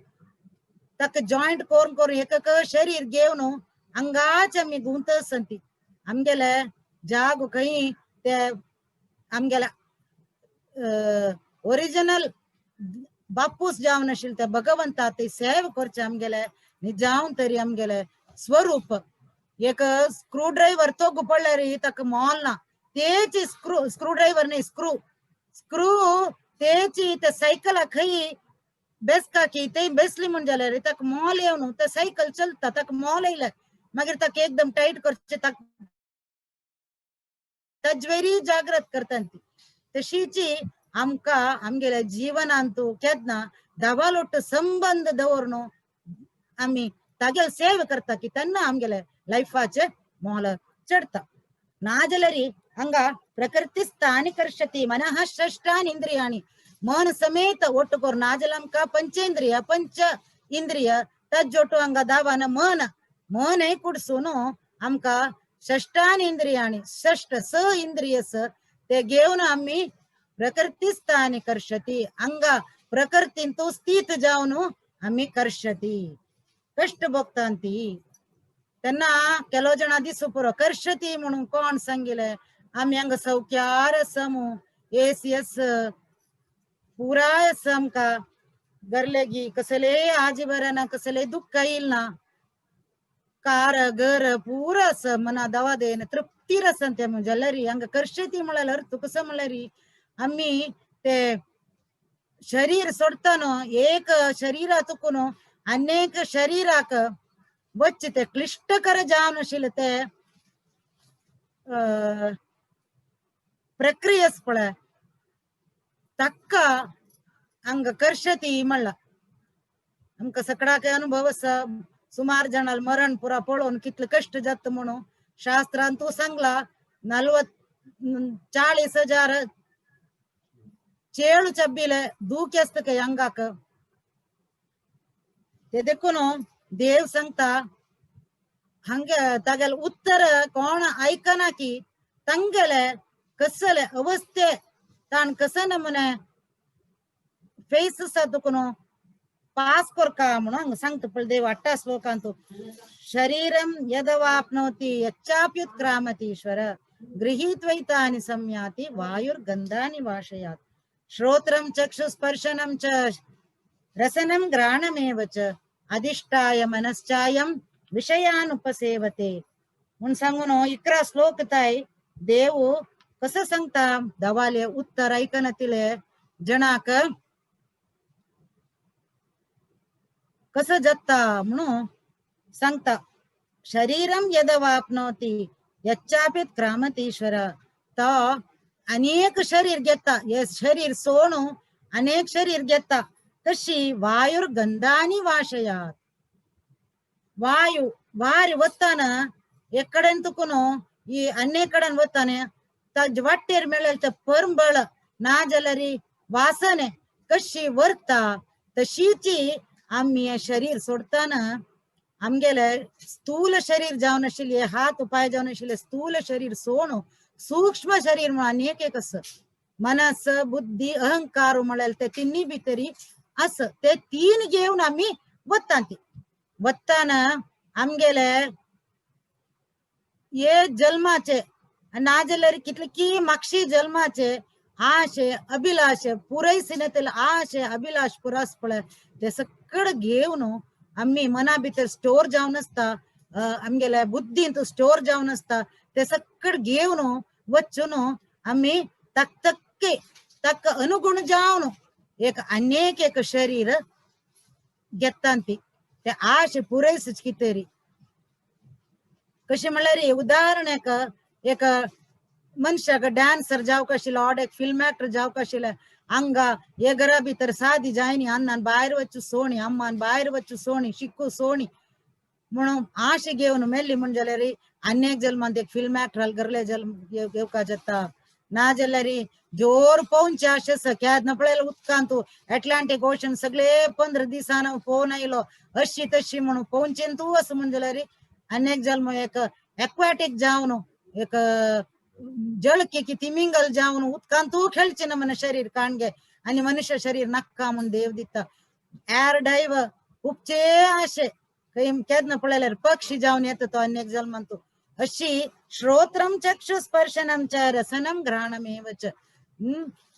ताका जॉयंट करून करून एक शरीर घेवन हांगाच आमी गुंतसंती. आमगेले जागो खंय ते आमगेले ओरिजिनल बापूस जावन आशिल्ले ते भगवंता ते सेव करचे आमगेले निजावन तरी आमगेले स्वरूप. एक स्क्रू ड्रायव्हर तोगू पडल्यार ताका मोल ना, तेची स्क्रू स्क्रू ड्रायव्हर न्ही स्क्रू स्क्रू तेची ते सायकला खंय बेसका की ते बेसली म्हण जाल्यार ताका मोल येवन ते सायकल चलता, ताका मोल येयले मागीर ताका एकदम टायट करचे, ताका तजवेरी जागृत करता ती. तशीची आमकां आमगेल्या जिवनांतू केन्ना दवालोट संबंद दवरून आमी तागेल सेव करता की तेन्ना आमगेले लायफाचे मोल चडता. नाजाल्यार हांगा प्रकृतिस्थानि कर्षति मनः षष्ठानि इंद्रियाणि मन समेत ಒಟ್ಟು करून नाजाल्यार आमकां पंचेंद्रिय पंच इंद्रिय तज्जोटू हांगा दावान मन मनय कुडसून आमकां षष्ठानि इंद्रियाणि षष्ठ स इंद्रिय स ते घेवन आमी प्रकृतिस्थानि कर्षति हांगा प्रकृतींतू स्थित जावन आमी कर्षति कश्ट भोगतांती. तेन्ना ಕೆಲವು ಜನ दिसू पुरो कर्षति म्हणून कोण सांगिले आमी हांगा सौख्यार आसा मू एसी आस पुराय आसा आमकां गरलेगी कसलेय आजी बरें ना कसलेय दुख्ख येयल ना कार घर पुरो आसा मना दवा देन तृप्तीर आसा ते जाल्यार हांगा कर्षति म्हळ्यार अर्थ कसो म्हळ्यार आमी ते शरीर सोडता न्हू एक शरीरा तुकून अनेक शरीराक वच्चे ते क्लिश्टकर जावन आशिल्ले ते प्रक्रिया आसा पळय ताका हांगा कर्षति म्हणला. आमकां सगळ्याक अनुभव आसा सुमार जाणांक मरण पुरा पळोवन कितले कश्ट जाता म्हणून शास्त्रान तूं सांगला 40,000 चेळू चब्बिले दुखी आसता खंय अंगाक. ते देखून देव सांगता हांगे तागेले उत्तर कोण आयकना की तांगेले कसले अवस्थे ताण कस नमुने फेस आसा तुका न्हू पास कोरका म्हणून हांगा सांगता पळय देव अट्टा श्लोकांतू. शरीरम यदवाप्नोति यच्चाप्युत्क्रामति ईश्वर गृहीत्वैतानि संयाति वायुर्गंधानि वाशयात्. श्रोत्रं चक्षुस्पर्शनं च रसनं घ्राणमेव च अधिष्ठाय मनश्चायं विषयानुपसेवते. म्हूण सांगून 11 श्लोक ताय देव कसं सांगता दवाले उत्तर ऐकनातिले जणाक कसं जाता म्हणून सांगता. शरीरम यदवाप्नोति यच्चापि क्रामतीश्वर. तो अनेक शरीर घेता, हे शरीर सोणू अनेक शरीर घेता. तशी वायुर्गंधानि वाशयात. वायु वारी वताना एकडेन तुकून ಈ ಅನ್ಯ कडेन वताने ताजे वाटेर मेळ्ळें ते परंबळ ना जाल्यार वासने कशी व्हरता तशीची आमी हें शरीर सोडताना आमगेले स्थूल शरीर जावन आशिल्ले हात पांय जावन आशिल्ले स्थूल शरीर सोणू सूक्ष्म शरीर म्हणून आनी एक एक आसा. मनस बुद्धी अहंकार म्हळ्यार ते तिन्ही भितरी आसा. ते तीन घेवन आमी वता ती वताना आमगेले हे जल्माचे ना जाल्यार कितले की मागशी जल्माचे आशे अभिलाष पुरय सिनेतले आशे अभिलाष पुरास पळय ते सगळं घेवन आमी मना भितर स्टोर जावन आसता, आमगेल्या बुद्धींत स्टोर जावन आसता. ते सगळं घेवन वचून आमी तक्तक्के तक्क अनुगुण जावन एक अनेक एक शरीर घेता ती ते आशे पुरय कितें कशें म्हणल्यार उदाहरण एक एक मनशाक डान्सर जावंक आशिल्लो ऑड एक फिल्म एक्टर जावंक आशिल्लें हांगा हे घरा भितर सादी जायनी अन्नान भायर वचू सोणी अम्मान भायर वचू सोणी शिकू सोणी म्हणून आशे घेवन मेल्ली म्हण जाल्यार अनेक जल्मांत एक फिल्म एक्टर घरले जल्म घेवपा जाता. ना जाल्यार जोर पोवचे आशे आसा केन्ना पळयल्यार उदकांत एटलांटीक ओशन सगळे 15 दिसान पोवन आयलो अशी तशी म्हणून पोवचे तूं आसा म्हण जाल्यार अनेक जल्म एक एक्वाटीक जावन एक जळके की तिमिंगल जावन उदकांतू खेळचे ना शरीर काणगे आनी मनुष्य शरीर नाक्का म्हूण देव दिता. एर डायव उपचे आशे खंय केन्ना पळयल्यार पक्षी जावन येता तो अनेक जल्मांतू. अशी श्रोत्रम चक्षु स्पर्शनम च रसनम घ्राणमेव च.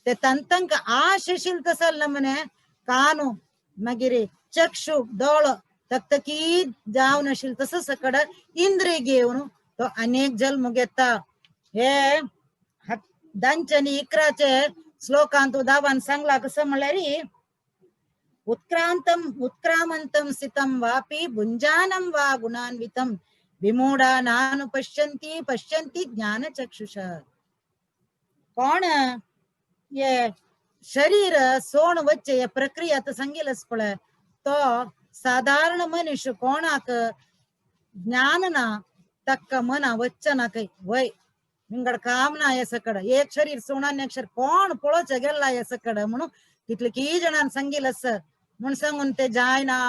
ते तंतंक आशेशील तसल म्हणे कानू मागीर चक्षु दोळो तकतकी जावन आशिल्ल तसो सकड इंद्रिय घेवन तो अनेक जल्म घेता. हे दांच्यानी 11 श्लोकांत दावान सांगला कसं म्हणल्यार उत्क्रांतम उत्क्रामंतम स्थितम वापी भुंजानम वा गुणान्वितम विमूढा नानु पश्यन्ति पश्यन्ति ज्ञान चक्षुष. कोण ये शरीर सोण वच्चे हे प्रक्रिया तर सांगितलंच पळय तो साधारण मनुष्य कोणाक ज्ञान ना तक्का मना वच्च ना काही वय विंगड काम ना हे सकड एक शरीर सोणा एक शरीर कोण पळोवचें गेला हे सकड म्हणून तितले की जणांन सांगितलं असं म्हणून सांगून ते जायना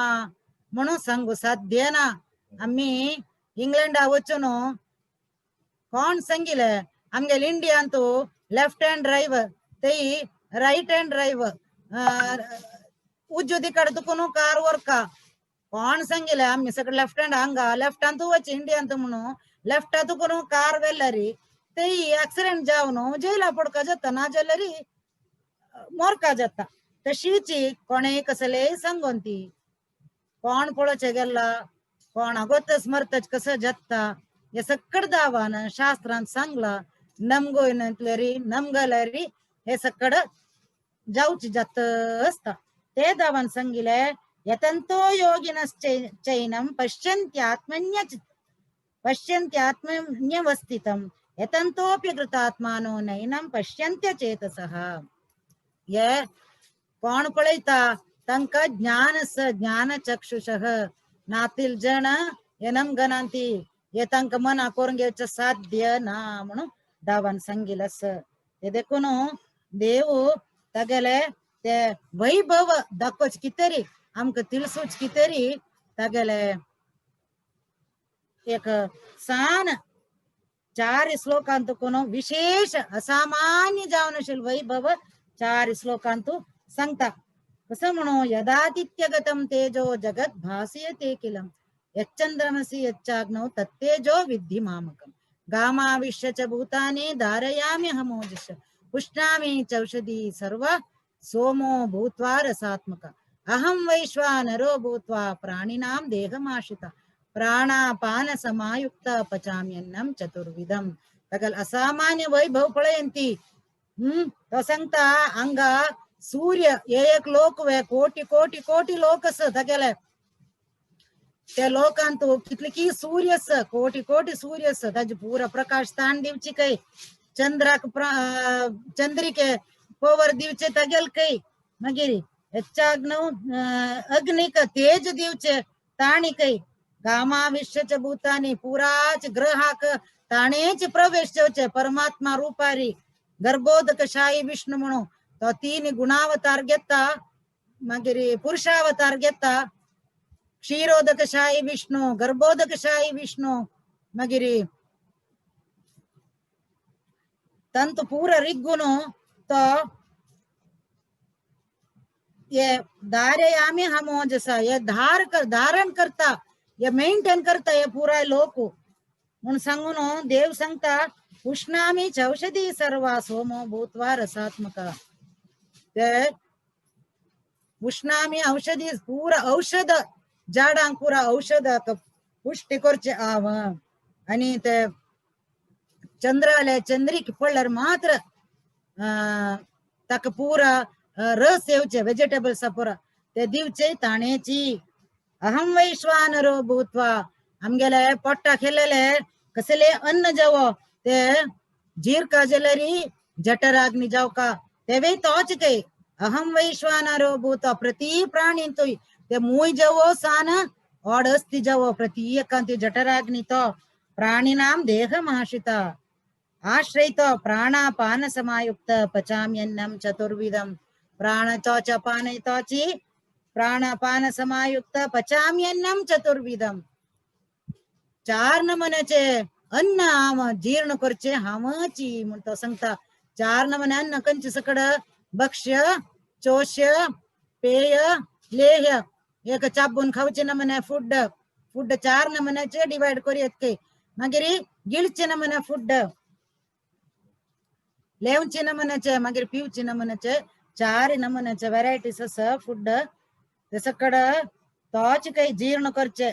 म्हणून सांगू साध्य ना. आम्ही इंग्लंडा वचून कोण सांगितलं आमगेले इंडियांतू लेफ्ट हँड ड्रायव्ह तेई राईट हँड ड्रायव्ह उजू दिकडे तुकून कार वरका कोण सांगितलं आम्ही सगळे लेफ्ट हँड हांगा लेफ्टान तूं वच इंडियांत म्हणून लेफ्टा तुकून कार वेल्लरी तेई ऍक्सिडेंट जावन जेला पडका जाता ना जाल्यार मोरका जाता. तशीच कोणेय कसलेय सांगोन ती कोण पळोवचें गेला कोण अगोतच मरतच कसं जाता हे सकड दावान शास्त्रान सांगला नमगोयनंतलेरी नमगलरी हे सकड जावची जात असता. ते दावान सांगिले यतंतो योगिनश्चैनं पश्यन्त्यात्मन्य पश्यन्त्यात्मन्यवस्थितं यतन्तोऽपि कृतात्मानो नैनं पश्यन्त्य चेतसः. हे कोण पळयता तांकां ज्ञान ज्ञान चक्षुषः नातील जण हे नमगनांती हे तांकां मना करून घेवचें साध्य ना म्हणून दावान सांगितलं असं. ते देखून देव तागेले ते वैभव दाखोवचे कितें आमकां तिळसूच कितें तागेले एक सान 4 श्लोकांतू कोण विशेष असामान्य जावन आशिल्लें वैभव 4 श्लोकांतू सांगता. कसं म्हणू यदादित्यगतं तेजो जगत् भासयते किलम यच्चंद्रमसि यच्चाग्नौ तत्तेजो विद्धि मामकम गामाविश्य च भूतानि धारयामि हमोजस पुष्णामि चौषधि सर्व सोमो भूत्वा रसात्मक अहं वैश्वानरो भूत्वा प्राणिनां देहमाश्रित प्राणापान समायुक्त पचाम्यन्नं चतुर्विधम. तगल असामान्य वैभव पळयंती. तो सांगता हांगा सूर्य एक लोक वे कोटी कोटी कोटी लोक आसा तागेले त्या लोकांत कितले की सूर्य आसा कोटी कोटी सूर्य आसा ताजे पुरा प्रकाश ताण दिवची काय चंद्राक चंद्रिके पवर दिवचे तागेल काय मागीर हेच्चाग्नौ अग्निक तेज दिवचे ताणी काय गामाविश्यच भूतानी पुराच ग्रहाक ताणेच प्रवेश जावचे परमात्मा रूपारी गर्भोदक शाही विष्णू म्हणून तो 3 गुणावतार घेता मागीर पुरुषावतार घेता क्षीरोदक शाही विष्णू गर्भोदक शाही विष्णू मागीर तंतु पूरा रिग्गुनु तो ये धारयामि हमोजसा ये धार कर धारण करता ये मेंटेन करता ये पुराय लोक म्हणून सांगून देव सांगता उष्णामी चौषधी सर्वा सोमो भूत्वा रसात्मक. ते उष्णामी औषधी पुरा औषध झाडांक पुरा औषध पुष्टी करचे आव आणि ते चंद्राले चंद्रिक पडल्यार मात्र ताका पुरा रस येवचे वेजिटेबल्स पुरा ते दिवचे ताणेची. अहं वैश्वानरो भूत्वा आमगेले पोट्टा खेलेले कसले अन्न जावो ते जीरका जाल्यार जठराग्नी जावका तेवे तोच काय अहं वैश्वानरो भूत्वा प्रति प्राणींतूय ते मूय जावो सान ओड अस्ति जावो प्रत्येकांत जठराग्नी तो प्राणिनां देहमाश्रित आश्रयित प्राणापान समायुक्त पचाम्यन्नं चतुर्विधम प्राणचोच पानयतोची प्राणापान समायुक्त पचाम्यन्नं चतुर्विधम. 4 नमुन्याचे अन्न हांव जीर्ण करचें हांवची म्हण तो सांगता. चार नमने अन्न खंयचे सकड भक्ष्य चोष्य पेय लेह्य. एक चाबून खावचे नमने फूड फूड चार नमन्याचे डिवायड करूयात काय. मागीर गिळचे नमने फूड लेवचे नमन्याचे मागीर पिवचे नमन्याचे चार नमन्याचे व्हेरायटीज आसा फूड. ते सकड तोच काही जीर्ण करचे.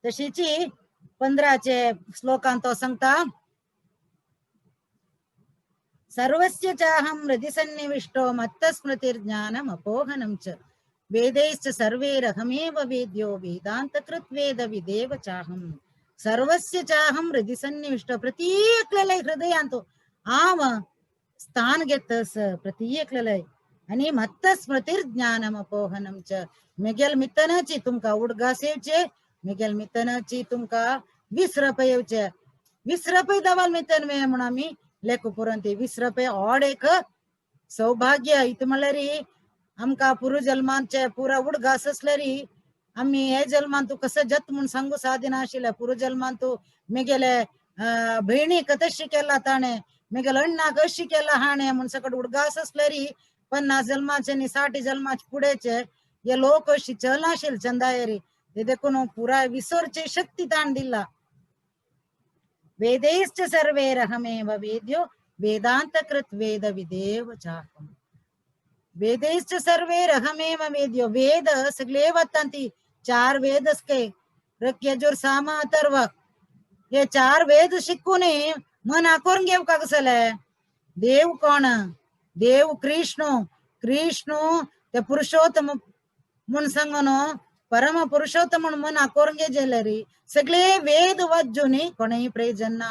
तशीची 15 श्लोकांत तो सांगता सर्वस्य चाहं हृदि सन्निविष्टो मत्तस्मृतिर्ज्ञानम् अपोहनं च वेदैश्च सर्वैरहमेव वेद्यो वेदान्तकृत् वेद विदेव चाहं. सर्वस्य चाहं हृदि सन्निविष्टो प्रत्येकलेल्या हृदयांतो हांव स्थान घेतस प्रत्येकलेल्या. आनी मत्तस्मृतिर्ज्ञानम् अपोहनं च मेगेल मितनाची तुमकां उडगास येवचे मेगेल मितनाची तुमकां विसरप येवचे. विसरपय दवाल मितन मे म्हणून आमी लेखू पुरंती विसरपय ऑड एक सौभाग्य. इत म्हणल्यार आमकां पुर्व जल्मांचे पुरा उडगास आसल्यार आमी हे जल्मान तूं कसो जत म्हूण सांगू सादिना आशिल्लें. पुर्व जल्मान तूं मेगेले भयणीक तशी केला ताणें मेगेले अण्णाक अशी केला हाणें म्हूण सकट उडगास आसल्यार 50 जल्माचे आनी 60 जल्माचे फुडेचे हे लोक अशी चलनाशिल्ले चंदायरी. ते देखून पुराय विसरची शक्ती ताण दिला. वेदैश्च सर्वैरहमेव वेद्यो वेदान्तकृत् वेद विदेव चाहम्. वेदैश्च सर्वैरहमेव वेद्यो वेद सगळे वतांती चार वेद असके ऋक यजुर साम अथर्व हे चार वेद शिकून मन आकोरून घेवका कसले. देव कोण? देव कृष्ण. कृष्ण ते पुरुषोत्तम म्हूण सांगून परम पुरुषोत्तम म्हूण मन आकोरून घेतले री सगळे वेद वाचून कोणेय प्रयोजन ना.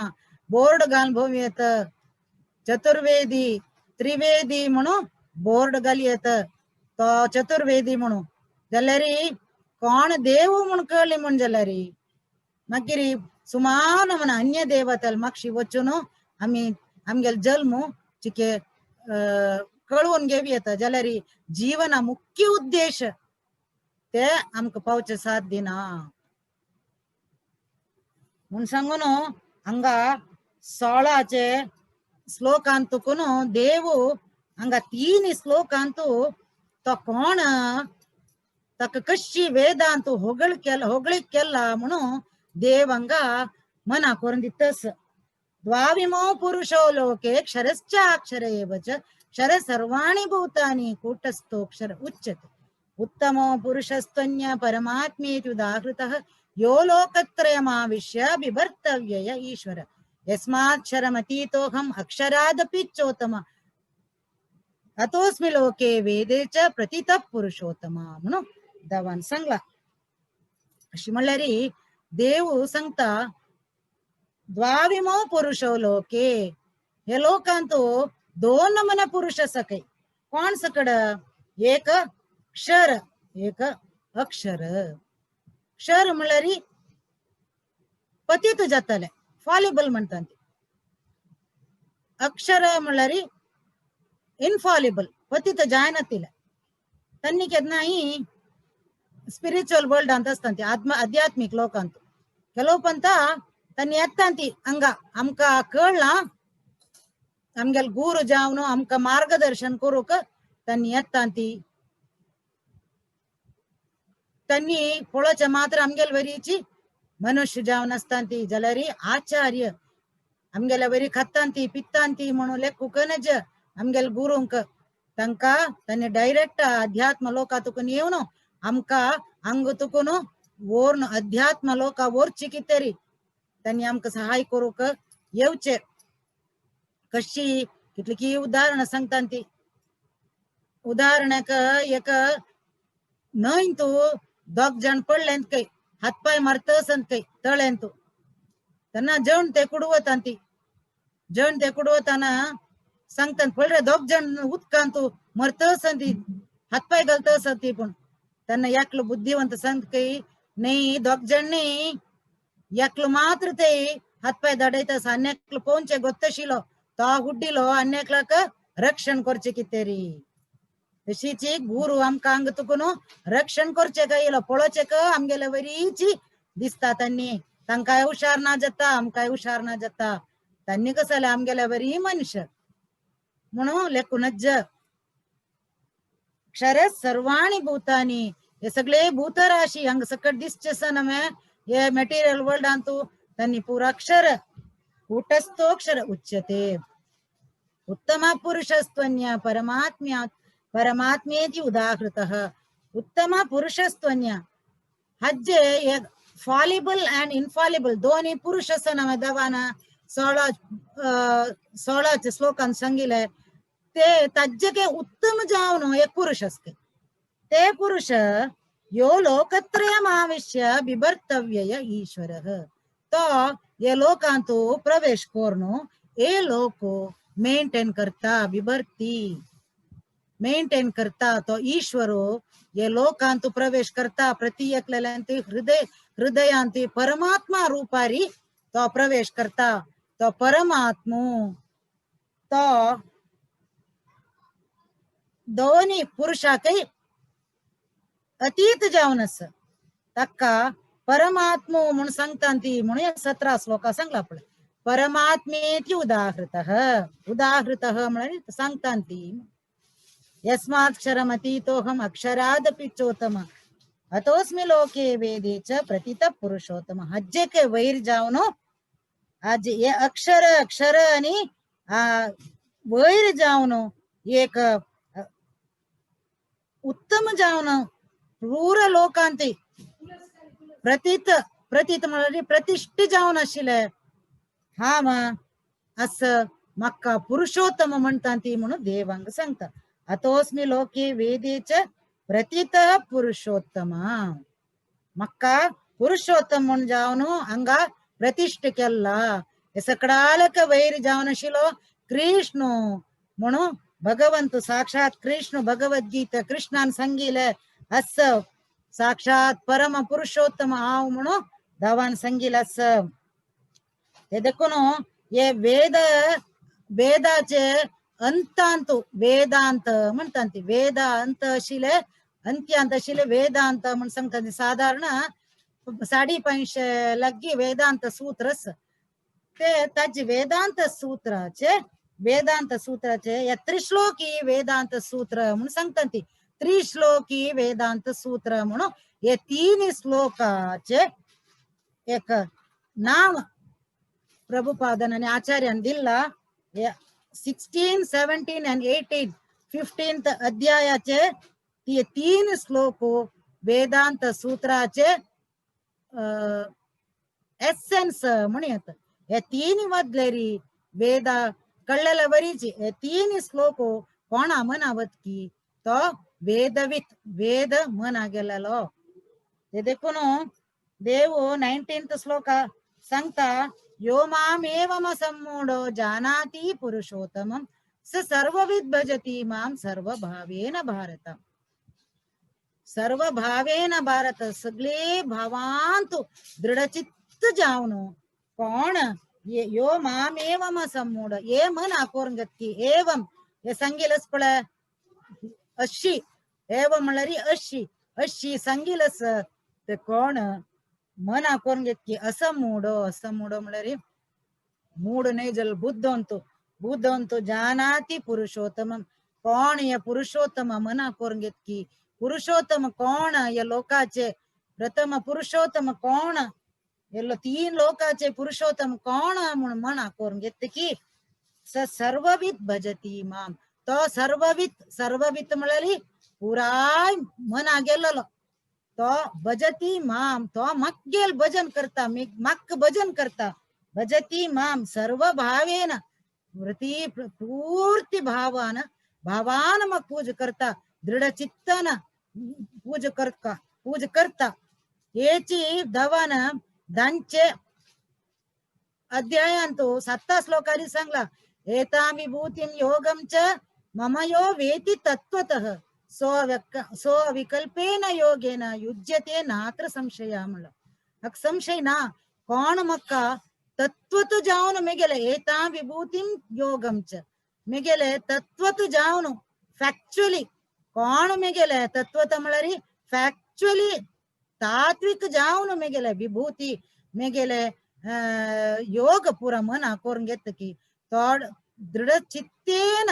बोर्ड घालून भोंव येत चतुर्वेदी त्रिवेदी म्हणून बोर्ड घाल येत तो चतुर्वेदी म्हणून जाल्यार कोण देव म्हूण कळ्ळी म्हूण जाल्यार मागीर सुमार म्हण अन्य देवतल मागशी वचून आमी आमगेले जल्म चिके कळोवन घेवं येता. जाल्यार जीवना मुख्य उद्देश ते आमकां पावचे साथ दिना म्हूण सांगून हांगा 16 श्लोकांत तुकून देव हांगा 3 श्लोकांत तो कोण ताका कशी वेदांत होगळीक केला म्हणून देव हांगा मना करून दितस. द्वाविमो पुरुषो लोके क्षरश्चाक्षर एव च क्षर सर्वाणि भूतानि कूटस्थोक्षर उच्यते. उत्तमो पुरुषस्त्वन्य परमात्मेति उदाहृतः यो लोकत्रयमाविश्य बिभर्तव्यय ईश्वर यस्माक्षरमतीतोऽहम् अक्षरादपि चोत्तम अतोस्मि लोके वेदे च प्रतितः पुरुषोत्तम म्हणून देवान सांगला. अशी म्हणल्यार देव सांगता द्वाविमो पुरुषो लोके हे लोकांत दोन नमूने पुरुष आसा खंय. कोण सकड? एक क्षर एक अक्षर. क्षर म्हणल्यार पतित जातले फॉलिबल म्हणटा. अक्षर म्हणल्यार इनफॉलिबल पतित जायनातिले. तन्नी केन्नाय स्पिरिच्युअल वर्ल्डांत आसता ती आत्म आध्यात्मीक लोकांत. ಕೆಲವು ಪಂತ ತನ್ನ ಎತ್ತಂತಿ ಹಂಗ आमकां कळ्ळां आमगेले गुरू जावन आमकां मार्गदर्शन करूंक तन्नी येतांती. तन्नी पळोवचें मात्र आमगेले वरीची मनुष्य जावन आसतांती. जाल्यार आचार्य आमगेले वरी खातांती पित्तांती म्हणून लेखूंक नज आमगेले गुरूंक. तांकां तांणी डायरेक्ट अध्यात्म लोका तुकून येवन आमकां हांग तुकून वोर्न अध्यात्म लोका वोरची कितें तांणी आमकां सहाय करूंक येवचे. कशी कितली की उदाहरणां सांगता ती. उदाहरणाक एक न्हंय तूं दोग जाण पडले खंय हातपाय मारतस खंय तळेन तूं तेन्ना जेवण ते कुडवता ती. जेवण ते कुडवताना सांगतात पळय रे दोग जाण उदकान तूं मरतस ती हातपाय घालतस ती. पूण तेन्ना एकलो बुद्धिवंत सांगता खंय न्ही दोग जाण न्ही एकलो मात्र ते हातपाय दडयता आनी एकलो पोवचे गोत्तशिलो तो हुड्डिलो आनी एकल्याक रक्षण करचें कितें री. तशीच गुरू आमकां हांगा तुकून रक्षण करचें काय येयलो पळोवचें आमगेले वरीची दिसता तांणी. तांकांय हुशार ना जाता, आमकांय हुशार ना जाता. तांणी कसं जालें आमगेल्या बरी मनुष्य म्हणून लेखूनच क्षर सर्वाणी भूतानी हे सगळे भूतराशी हांगा सकट दिसचे आसा नवे हे मटेरियल वर्ल्डांतू त्यांनी पुरा अक्षर कूटस्थोक्षर उच्यते. उत्तम पुरुषस्त्वन्य परमात्म्या परमात्मेति उदाहृतः. उत्तम पुरुषस्त्वन्य हज्जे एक फॉलिबल अँड इनफॉलिबल दोन्ही पुरुष आसा नवे देवान 16 श्लोकान सांगिले ते ताज्जे उत्तम जावन एक पुरुष आसता. ते पुरुष यो लोकत्रयमाविश्य बिभर्तव्यय ईश्वरः. तो हे लोकांतू प्रवेश करून हे लोक मेंटेन करता, बिभर्ती मेंटेन करता. तो ईश्वरो हे लोकांतू प्रवेश करता, प्रति एकल्यान हृदय हृदयांत परमात्मा रूपारी तो प्रवेश करता. तो परमात्मो तो दोन्ही पुरुषाकय अतीत जावन आसा. ताका परमात्मो म्हूण सांगता ती म्हणून 17 श्लोका सांगला पळय. परमात्मेति उदाहृतः. उदाहृतः म्हळ्यार सांगता ती. यस्मात् क्षरमतीतोऽहम् अक्षरादपि चोत्तम अतोस्मि लोके वेदे च प्रतित पुरुषोत्तम. हज्जेके वैर जावन आज हे अक्षर अक्षर आणि वैर जावन एक उत्तम जावन पूर लोकांत प्रतीत प्रतीत म्हळ्यार प्रतिष्ठित जावन आशिल्ले हा मा असं म्हाका पुरुषोत्तम म्हणटा ती म्हणून देवांक सांगता. अतोस्मि लोके वेदे च प्रतीत पुरुषोत्तम. म्हाका पुरुषोत्तम म्हूण जावन हांगा प्रतिष्ठ केल्ला. हे सकडालक वैर जावन आशिल्लो कृष्ण म्हणून भगवंत साक्षात कृष्ण भगवद्गीता कृष्णान सांगिले अस साक्षात परम पुरुषोत्तम हांव म्हणून देवान सांगिले अस. ते देखून हे वेद वेदाचे अंतांत वेदांत म्हणटा ती. वेद अंत आशिल्ले अंत्यांत आशिल्ले वेदांत म्हण सांगता ती. सादारण 550 लागीं वेदांत सूत्र आसा. ते ताजे वेदांत सूत्राचे वेदांत सूत्राचे ह्या त्रिश्लोकी वेदांत सूत्र म्हणून सांगता ती. त्रिश्लोकी वेदांत सूत्र म्हणून हे तीन श्लोकाचे एक नाव प्रभुपादन आणि आचार्यान दिला. 16 17 and 18 15th अध्यायाचे ते तीन श्लोक वेदांत सूत्राचे एसेन्स म्हणून. हे तीन मदलेरी वेदा कळ्ळेले वरीची हे तीन श्लोक कोणा मनावत की तो वेदवित वेद मना गेलेलो. ते देखून देव 19th श्लोक सांगता यो मामेवम सम्मूढो जानाति पुरुषोत्तमं स सर्वविद भजति मां सर्वभावेन भारत. सर्वभावेन भारत सगळे भावांतु दृढचित्त जावन कोण यो मामेवम सम्मूढ ये मन आकोरून घेतकी एवं हे सांगिलच पळय अशी एवं म्हणल्यार अशी अशी सांगिलच ते कोण मन आकोरून घेतकी असमूढो. असमूढो म्हणल्यार मूढ न्हय जल बुद्धवंत बुद्धवंत जानाति पुरुषोत्तम कोण हे पुरुषोत्तम मना करून घेतकी पुरुषोत्तम कोण या लोकाचे प्रथम पुरुषोत्तम कोण हे तीन लोकाचे पुरुषोत्तम कोण म्हणून मना करून घेतकी स सर्वविद भजती माम. तो सर्वविद सर्वविद म्हळ्यार पुराय मना गेलेलो तो भजती माम तो मक्केल भजन करता मक्क भजन करता. भजती माम सर्व भावेन वृत्ती पूर्ती भावान भावान मग पूज करता दृढचित्तान पूज करता पूज करता. हेची दवान दांचे अध्यायांतु 7 श्लोकांनी सांगला एतां विभूतिं योगं च मम यो वेति तत्त्वतः सो अविकल्पेन योगेन युज्यते नात्र संशय म्हणलं. हाका संशय ना कोण मक्का तत्त्वत जावन मेगेले एतां विभूतिं योगं च मेगेले तत्त्वत जावन फॅक्च्युअली कोण मेगेले तत्त्वत म्हळ्यार फॅक्च्युअली तात्विक जावन मेगेले विभूती मेगेले योग पुरा मना करून घेत की थोड दृढ चित्तेन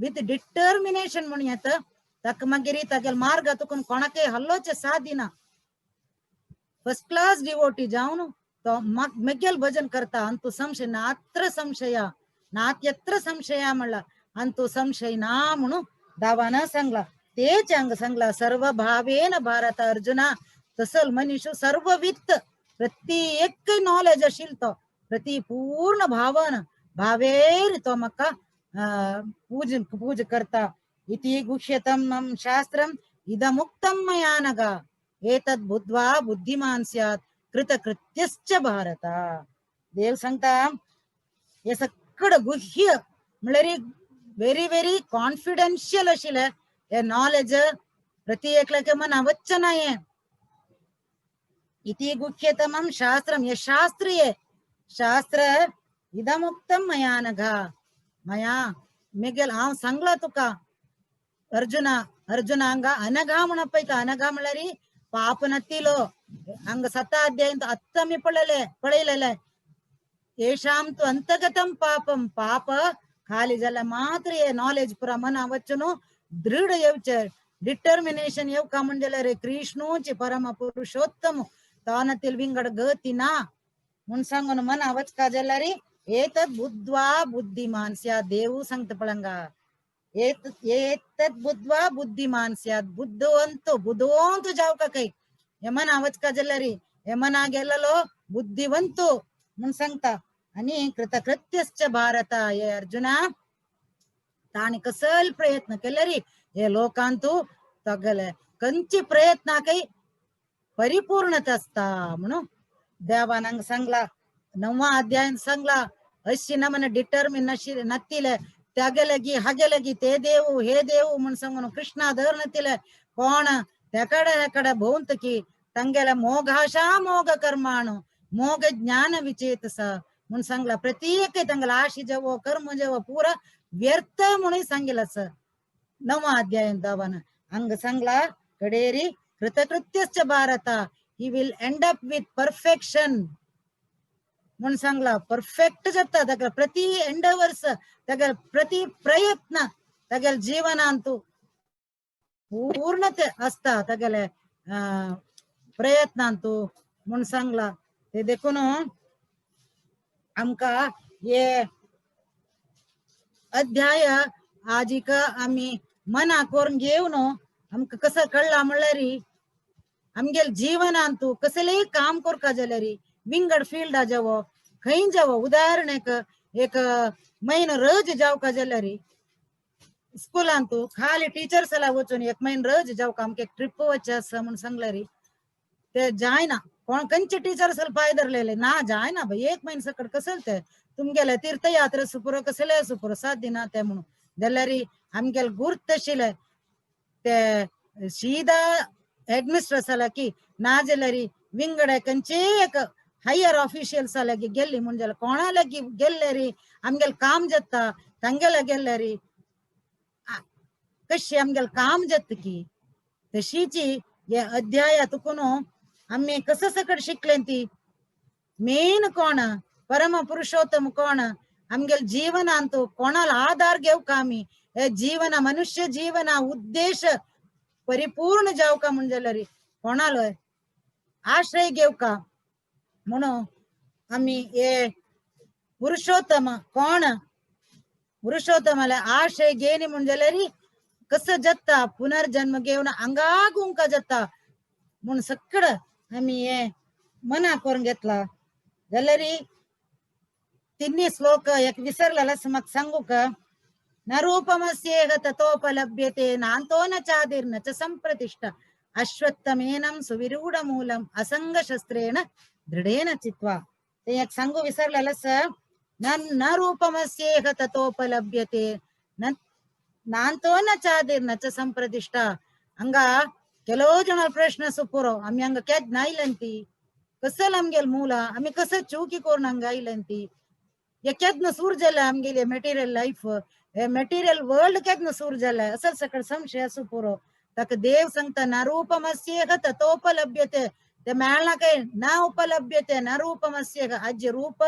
विथ डिटर्मिनेशन म्हणून येता ताका मागीर तागेले मार्ग तुकून कोणाकय हल्लोचे सादिना. फर्स्ट क्लास डिवोटी जावन तो मेगेल भजन करता. अंतु संशय नात्र संशय नात्यत्र संशय म्हणला अंतु संशय ना म्हणून दावान सांगला. तेच हांगा सांगला सर्व भावेन भारत अर्जुना तसल मनीष सर्ववित्त प्रत्येक नॉलेज आशिल्लो तो प्रति पूर्ण भावन भावेर तो म्हाका पूज पूज करता. इति गुह्यतमं शास्त्रम् इदमुक्तं मया नघ एतद् बुद्ध्वा बुद्धिमान स्यात् कृतकृत्यश्च भारत. देव सांगता हे सगळं गुह्य म्हणल्यार व्हेरी व्हेरी कॉन्फिडेन्शियल आशिल्लें हे नॉलेज प्रति एकल्याच्या मना वच्चें ना. हें इति गुह्यतमं शास्त्रं हे शास्त्रीय शास्त्र इदमुक्तं मया नघ मया मेगेल हांव सांगला तुका अर्जुना. अर्जुना हांगा अनघा म्हणून पळयता. अनघा म्हणल्यार पाप नतिलो हांगा सता अध्याय आत्तां आमी पळयले पळयलेले येषां तु अंतगतं पापं पाप खाली जाल्यार मात्र हे नॉलेज पुरा मना वच्चें न्हू दृढ येवचें डिटर्मिनेशन येवका म्हण जाल्यार कृष्णूची परम पुरुषोत्तम तानतील विंगड गती ना म्हूण सांगून मना वचका जाल्यार एतद् बुद्ध्वा बुद्धिमान स्यात्. देवू सांगता पळंगा एतद् बुद्ध्वा बुद्धिमान स्यात् बुद्धवंत बुद्धवंत जावका खंय हे मना वचका जाल्यार हे मना गेलेलो बुद्धिवंत म्हूण सांगता. आनी कृतकृत्यश्च भारत हे अर्जुना ताणी कसल प्रयत्न केले रे हे लोकांतू तागेले खंयचे प्रयत्नाकय परिपूर्णता आसता म्हणून देवान हांगा सांगला. णव्वा अध्यायान सांगला अशी ना म्हण डिटर्मिन नतिले त्यागे हागे लगी ते देव हे देव म्हण सांगून कृष्णा धर नतिले कोण तेकडे हेकडे भोंवत की तांगेले मोघाशा मोघ कर्माणु मोघ ज्ञान विचेतस म्हूण सांगला. प्रत्येक तांगेले आशी जेवो कर्म जेवो पुरा व्यर्थ म्हणून सांगितलं असं नवा अध्याय देवान हांगा सांगला कडेरी कृतकृत्यश्च Bharat he will end up with perfection म्हूण सांगला. परफेक्ट जाता ताका प्रति एंडवर्स तागेले प्रति प्रयत्न तागेले जीवनांतु पूर्णते आसता तागेले प्रयत्नांतु म्हूण सांगला. ते देखून आमकां हे अध्याय आजिक आमी मना करून घेवन आमकां कसं कळ्ळां म्हणल्यार आमगेले जीवनांतु कसलेय काम करपा जाल्यार विंगड फिल्डा जावो खंय जावो उदाहरण एक म्हयनो रज जावका जाल्यार स्कुलांतु खाली टिचर्स वचून एक म्हयनो रज जावका आमकां एक ट्रिप वचचें आसा म्हूण सांगल्यार ते जायना. कोण खंयचे टिचर्स पांय धरलेले ना जायना बाई एक म्हयनो सकट कसले ते तुमगेले तीर्थयात्रा सुपुरो कसले सुपुरो सात दिना ते म्हणून जाल्यार आमगेले गुर्त आशिल्ले ते सीधा हेडमिस्ट्रस की ना जाल्यार विंगड खंयचेय एक हायर ऑफिशियल्स लागीं गेल्ली म्हूण जाल्यार कोणा लागीं गेल्ले री आमगेले काम जाता तांगेले गेल्ले री कशी आमगेले काम जाता की तशीची हे अध्याया तुकून आमी कसं सकट शिकले ती मेन कोण परम पुरुषोत्तम कोण आमगेले जीवनांतु कोणाला आधार घेवका आमी हे जीवन मनुष्य जीवन उद्देश परिपूर्ण जावका म्हूण जाल्यार कोणालो आश्रय घेवका म्हणून आमी हे पुरुषोत्तम कोण पुरुषोत्तमाला आश्रय घेनी म्हूण जाल्यार कसं जाता पुनर्जन्म घेवन हांगा गुंका जाता म्हूण सगळं आमी हे मना करून घेतला. जाल्यार तिन्ही श्लोक एक विसरलेला म्हाका सांगू का? न रूपमस्येह ततोपलभ्यते नान्तो न चादिर्न च संप्रतिष्ठा अश्वत्थमेनं सुविरूढमूलम् असंगशस्त्रेण दृढेन चित्वा. ते एक सांगू विसरलेलं सर. न न रूपमस्येह ततोपलभ्यते न नान्तो न चादिर्न च संप्रतिष्ठा. हांगा ಕೆಲವು ಜನ ಪ್ರಶ್ನೆ ಸುಪುರೋ आमी हांगा केन्ना आयल्यांती कसल आमगेले मूला आमी कसं चुकी करून हांगा आयल्यांती हे केन्ना सूर जालें आमगेले मटेरियल लायफ हे मटेरियल वर्ल्ड केन्ना सूर जालें असं सकळ संशय आसूं पुरो. ताका देव सांगता न रूपमस्येह ततोपलभ्यते, ते मेळना काय ना उपलभ्यते न रूपमस्येह. आजे रूप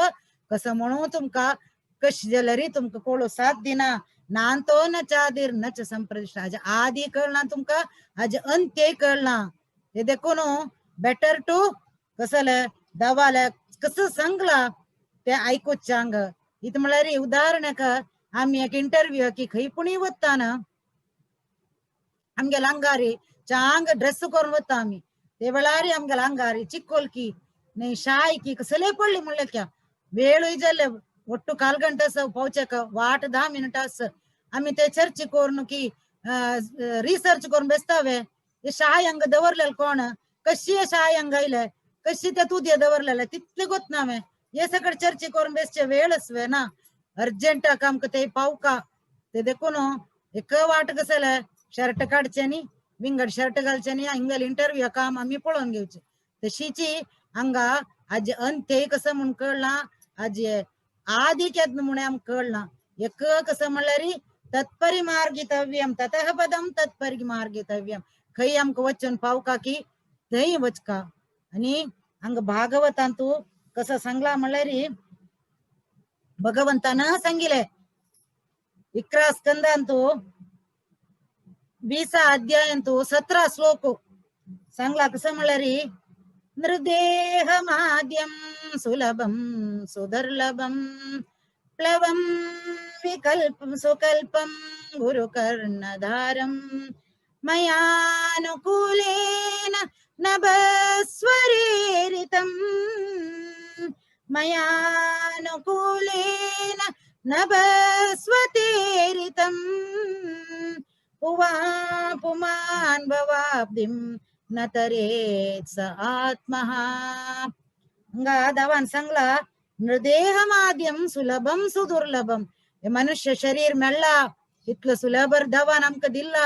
कसं म्हणून तुमका कशी जाल्यार तुमकां कोळो साथ दिना. नांतो न चादीर न च संप्रतिष्ठा. हाजे आदी कळना तुमकां, हाजे अंत्यय कळना. हे देखून बेटर टू कसले दवाले कसं सांगला ते आयकूच चांग. इत म्हळ्यार उदाहरणाक आमी एक इंटरव्यू की खंय पुणी वता ना आमगेल्या अंगारी चांग ड्रेस करून वता आमी, ते वेळार आमगेल्या अंगारी चिक्कोलकी न्ही शाय की कसले पडली म्हणल्यार क्या वेळूय जाले ಒಟ್ಟು ಕಾಲ್ ಗಂಟೆ ಸ ಪೌಚಕ ವಾಟ್ 10 ಮಿನಿಟ್ आमी ते चर्चे करून की रिसर्च करून बेसतावे. हे शाय अंग दवरलेले कोण, कशी शाय अंग आयले, कशी ते तुदे दवरलेले तितले गोत ना हांवें. हे सगळे चर्चे करून बेसचे वेळच वे ना. अर्जंटाक आमकां ते पावका ते देखून एक वाट कसले शर्ट काडचे न्ही, विंगड शर्ट घालचे न्ही, हिंगल इंटरव्यू काम आमी पळोवन घेवचे. तशीची हांगा आजी अंत्यय कसं म्हूण कळना, आजी आदी केन्ना म्हूण आमकां कळना. एक कसं म्हणल्यार तत्परी मार्गितव्यम ततः पदम तत्परी मार्गितव्यम. खंय आमकां वचून पावका की थंय वचका. आनी हांगा भागवतांतू कसं सांगला म्हणल्यार भगवंतान सांगिले 11 स्कंदांतू 20 अध्यायांतू 17 श्लोक सांगला. कसं म्हणल्यार नृदेहमाद्यं सुलभं सुदुर्लभं प्लवं विकल्पं सुकल्पं गुरुकर्णधारं मयानुकूलेन नभस्वरेरितं मयानुकूलेन नभस्वतेरितं पुवा पुमान् भवाब्धिं न तरेत् स आत्मः. हांगा दावान सांगला नृदेहमाद्यं सुलभं सुदुर्लभं. हे मनुष्य शरीर मेळ्ळा इतलो सुलभ दावान आमकां दिल्ला,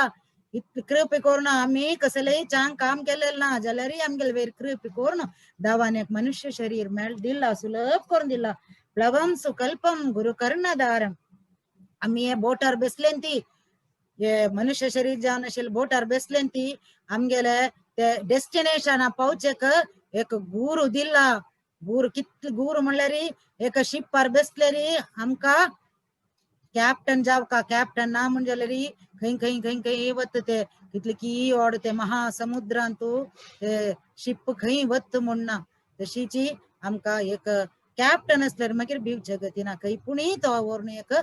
इतली कृपे करून आमी कसलेय चांग काम केलेलं ना जाल्यारय आमगेले वयर कृपे करून दावान एक मनुष्य शरीर मेळ दिला, सुलभ करून दिला. प्लवं सुकल्पं गुरुकर्णधारं. आमी हे बोटार बेसलेन ती हे मनुष्य शरीर जावन आशिल्ले बोटार बेसलेन ती आमगेले ते डेस्टिनेशन पावचेक एक गुरू दिला. गुरू कितले गुरू म्हणल्यार एक शिपार बेसलेरी आमकां कॅप्टन जावका. कॅप्टन ना म्हण जाल्यार खंय खंय खंय खंय वता ते, कितले की ओड ते महासमुद्रांतू ते शिप खंय वता म्हूण ना. तशीची आमकां एक कॅप्टन आसल्यार मागीर भिवचे गती ना, खंय पुणीय तो व्हरून एक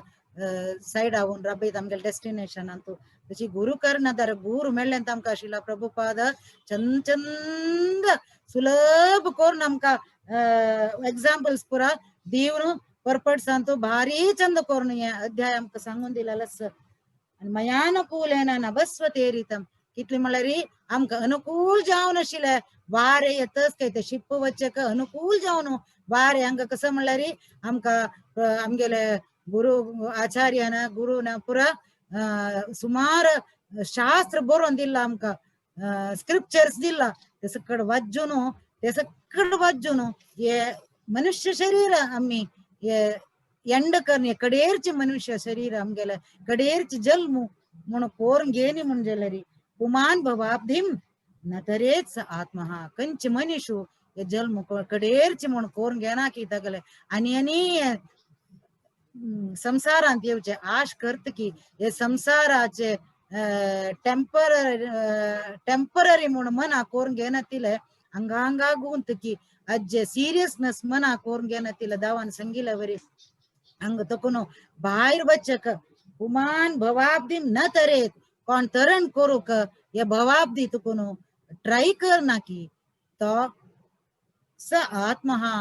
सायडा व्हरून राबयता आमगेले डेस्टिनेशनांतू. तशी गुरू कर्णधार गुरू मेळ्ळें आमकां शिला प्रभुपाद चंद चंद सुलभ करून आमकां एग्जाम्पल्स पुरा दिवन परपटसांतू भारी चंद करून हे अध्याय आमकां सांगून दिलेलो आसा. आनी मयानुकूलेन नभस्वतेरितम. कितले म्हणल्यार आमकां अनुकूल जावन आशिल्ले वारें येतच काय ते शिप्प वचक अनुकूल जावन वारें हांगा कसं म्हणल्यार आमकां आमगेले गुरू आचार्यान गुरुन पुरा सुमार शास्त्र बरोवन दिला आमकां, स्क्रिप्चर्स दिला. ते सकड वाचून ते सकड वाचून हे मनुष्य शरीर आमी हे एंड करणे कडेरचे मनुष्य शरीर आमगेले कडेरचे जल्म म्हूण कोरून घेनी म्हूण जाल्यार पुमान भवाब्धिम न तरेच आत्महा. कंच मनीषु हे जल्म कडेरचे म्हूण कोरून घेना की तगले आनी आनी संसारांत येवचे आश करत की हे संसाराचे टेंपररी म्हूण मना कोरून घेनातिले हांगा हांगा गुंत की अज्जे सिरियसनेस मना कोरून घेनातिले दावान सांगिल्ले वरी हांगा तकून भायर वचक पुमान भवाब्धीम न तरेत. कोण तरण करूक हे भवाब्धी तुकून ट्राय कर ना की तो स आत्महा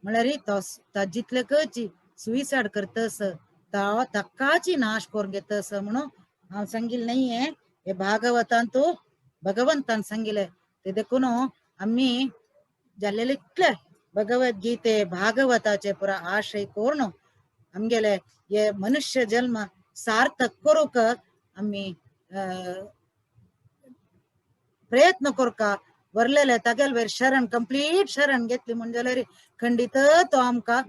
म्हळ्यार तो जितले कची सुइसाइड करतस तो ताकाची नाश करून घेतस म्हणून हांव सांगिल्लें न्ही. हें हे भागवतांतू भगवंतान सांगिल्लें. ते देखून आमी जाल्लेले इतले भगवद्गीते भागवताचे पुरा आश्रय करून आमगेले हे मनुष्य जन्म सार्थक करूक आमी प्रयत्न करका. वरलेले तागेल वयर शरण कंप्लीट शरण घेतली म्हण जाल्यार खंडीत तो आमकां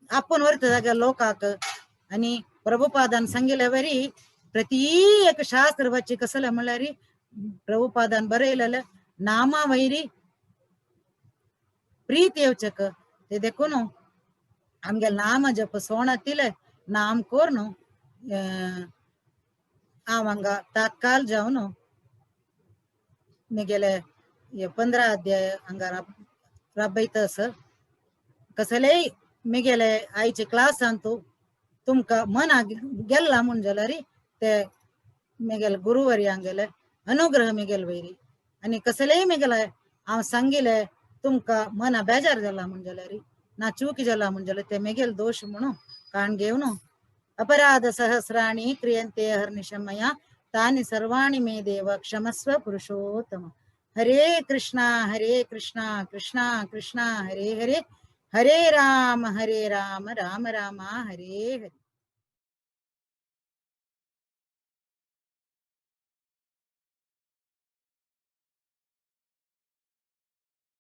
आपूण व्हरता तागेल्या लोकाक. आनी प्रभुपादान सांगिल्ले वरी प्रती एक शास्त्र वाची कसलें म्हणल्यार प्रभुपादान बरयलेलें नामा वैरी प्रीत येवचेक ते देखून आमगे नाम जप सोणातिले नाम कोरून हांव हांगा तात्काळ जावन मिगेले 15 अध्याय हांगा राबयता आसा. कसलेय मिगेले आयचे क्लासांतू तुमकां मनाक गेल्ला म्हूण जाल्यार ते मिगेले गुरुवरी हांगेले अनुग्रह मिगेल वयरी आनी कसलेय मिगेले हांव सांगिले तुमकां मना बेजार जाला म्हूण जाल्यार ना चूक जाला म्हूण जाल्यार ते मिगेल दोश म्हणून काण घेवन अपराध सहस्राणि क्रियन्ते अहर्निशं मया तानि सर्वाणि मे देव क्षमस्व पुरुषोत्तम. हरे कृष्णा हरे कृष्णा कृष्णा कृष्णा हरे हरे, हरे राम राम राम हरे हरे.